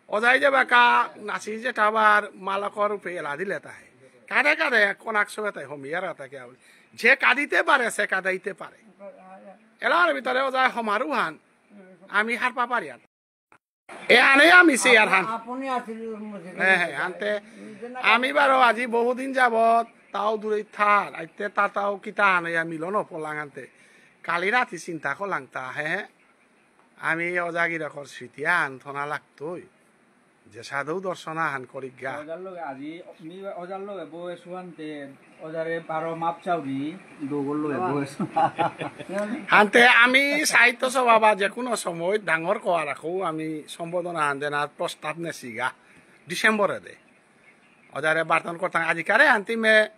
ওজাই যে বাকা নাচি যে টাবার মালকর রূপে এলা দিলে তাই। কাঁদে কাঁদে কোনাক সবে তাই হমিয়ার কথা কিয়া বলে। যে কাঁদিতে পারে সে কাঁদাইতে পারে। এলার ভিতরে ওজাই হমারু হান। আমি হারপা পারি আর। এ হানে আমি সে আর হান। আপনি আসলে মসজিদে হ্যাঁ, হ্যাঁ, হানতে। আমি বারো আজি বহুদিন যাবত তাও দূরে থার। আইতে তা তাও কিতা হানে ইয়া মিলন পলাং হানতে। কালি রাতি চিন্তা করলাং তা, হ্যাঁ। আমি ওজাগিরকর স্মৃতি আন থনা লাগতই। যে সাধু দর্শন আহান করিগা। ওজার লগে আজি, মি ওজার লগে বয়স হুয়ানতে, ওজারে বারো মাপ চাউরি, দৌগর লগে বয়স। হানতে আমি সাহিত্য সভা বা যে কোনো সময় ডাঙর কোয়া রাখো, আমি সম্বোধনা হান দেনার প্রস্তাব নেসিগা। ডিসেম্বরে দে। ওজারে বার্তন করতাম আজিকারে আনতি মে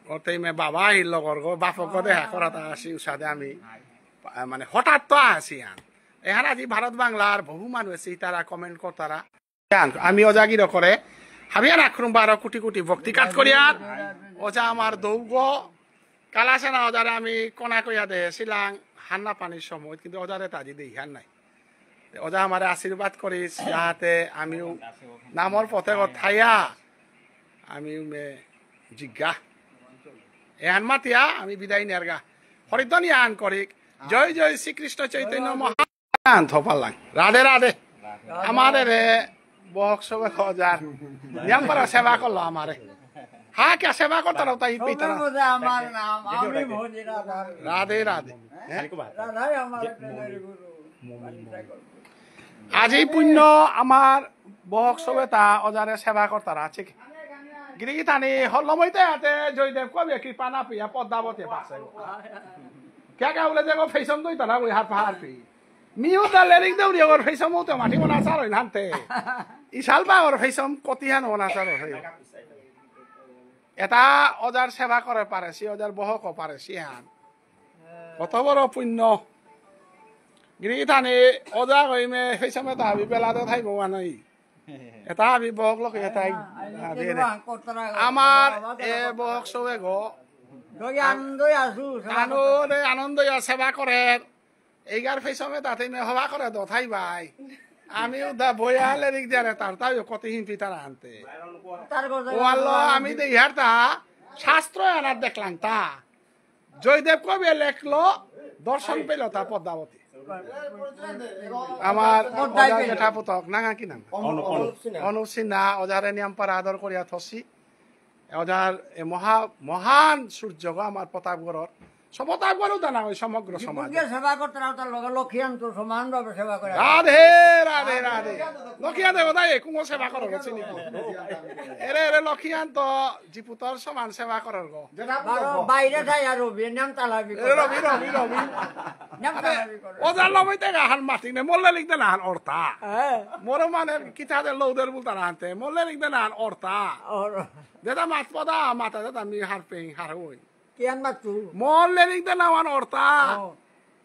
ওতেই মে বাবা আহিল লগর গো, বাপক গো দেখা করাত আসি উসাদে আমি, আহ, মানে হঠাৎ তো আসি আন। এহান আজি ভারত বাংলার বহু মানুষ এসে তারা comment করতারা। আন, আমি ওজাগির করে, হাবিয়ান আখরুম বারো কোটি কোটি ভক্তি কাজ করিয়ার। ওজা আমার দৌগ, কালাসেনা ওজারে আমি কোনা কইয়া দে, শিলাং, হান্না পানির সময়, কিন্তু ওজারে তাজি দেই হান নাই। ওজা আমারে আশীর্বাদ করিস, যাহাতে আমিও নামর পথে থাইয়া, আমিও মে জিজ্ঞা। এহান মাতিয়া, আমি বিদায় নেরগা। হরিধ্বনি আন করিক। জয় জয় শ্রীকৃষ্ণ চৈতন্য মহা-, আন থপালাং। রাধে রাধে। আমারে রে, বহক সবে খজার। নিয়াম পারা সেবা করলো আমারে। হা, কে সেবা করতারা তাই পিতারা। সবে বোঝে আমার নাম, আমি ভজি রাধা। রাধে রাধে। হ্যাঁ? রাধাই আমার প্রেমের গুরু। আজি পুণ্য আমার বহক সবে তা ওজারে সেবা করতারা আছে কি? গিরি গিথানি হল্লমইতে হাতে জয়দেব কবি কৃপা না পিয়া পদ্মাবতী পাশে। কে কে বলে যে গো ফেসম দই তারা ওই হার পাহাড় পি। মিউ দা লেরিক দেউরি ওর ফেসম উতে মাটি মনা সার হইল হানতে। ইশাল বা ওর ফেসম কতিহান মনা সার হইল। এটা ওজার সেবা করে পারে, সে ওজার বহক পারে, সে হান। কত বড় পুণ্য। গিরি গিথানি ওজা কইমে, সেই সময় তো হাবি বেলা তো থাইব নাই। এটা হাবি বহক লোক এটাই। আইনা, আইনা, আইনা, দে, দে। আমার এ বহক সবে গো। দই আনন্দ আসু, সেবা আনন্দে, আনন্দ ইয়া সেবা করে। এইগার সেই সময় তাতে মে হবা করে দথাই ভাই। আমি উদা বয়া লেরিক জানে তার তাই কত হিন পিতার আনতে। তার কথা ওয়াল্লো আমি দে ইয়ার তা শাস্ত্র আনার দেখলাম তা। জয়দেব কবি লেখলো, দর্শন পেল তা পদ্মাবতী। আমার পদ্মায় ওজা পেল। জেঠা পুতক, নাঙা কি নাম? অনুপ, অনুপ। অনুপ সিনহা, ওজারে নিয়াম পারা আদর করিয়া থসি। ওজার এ মহা-, মহান সূর্যগ আমার প্রতাপগড়র। সব প্রতাপগড়ও দানা ওই সমগ্র সমাজ। জিপুতকে সেবা করতে রাও, তার লগে লক্ষ্মীয়ান তো সমানভাবে সেবা করে। রাধে, রাধে, রাধে। লক্ষ্মীয়ান দেবতা এ কুমো সেবা করো, চিনি। এরে, এরে লক্ষ্মীয়ান তো জিপুতর সমান সেবা করার গো। যেটা বারো বাইরে যাই আর রবি, নাম তালাবি এ করে। রবি, রবি, রবি। নাম আরে, তালাবি করে। ওজার লবই তে গাহান মাটি নে, মোল্লে লিখতে না হান অর্থা। হ্যাঁ। মোর মানে কিতাদের লৌদের বলতে না হানতে, মোল্লে লিখতে না হান অর্থা। অর- যেটা মাত পদা, মাতা যেটা মি হারপেই, হারওই। কিয়ান মাতু? মোল্লে লিখতে না হান অর্থা। ও।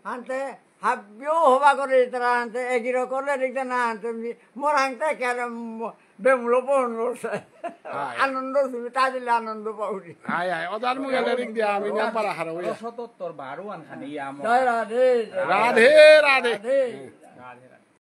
হানতে হাবিও হবা করে তারা হানতে এগিরো করলে লিখতে না হানতে মি-, মোর হানতে কেন ম-, বেমুলো পন রসে। হায়। আনন্দ তুমি তা দিলে আনন্দ পাউরি। হায়, হায়, ওদার মুখে লেরিক দিয়া আমি নিয়াম পারা হারৌ ইয়া। রসতত্ত্বর বারো আনখানি ইয়া আমো। জয় রাধে, জয় রাধে, রাধে। রাধে। রাধে, রাধে।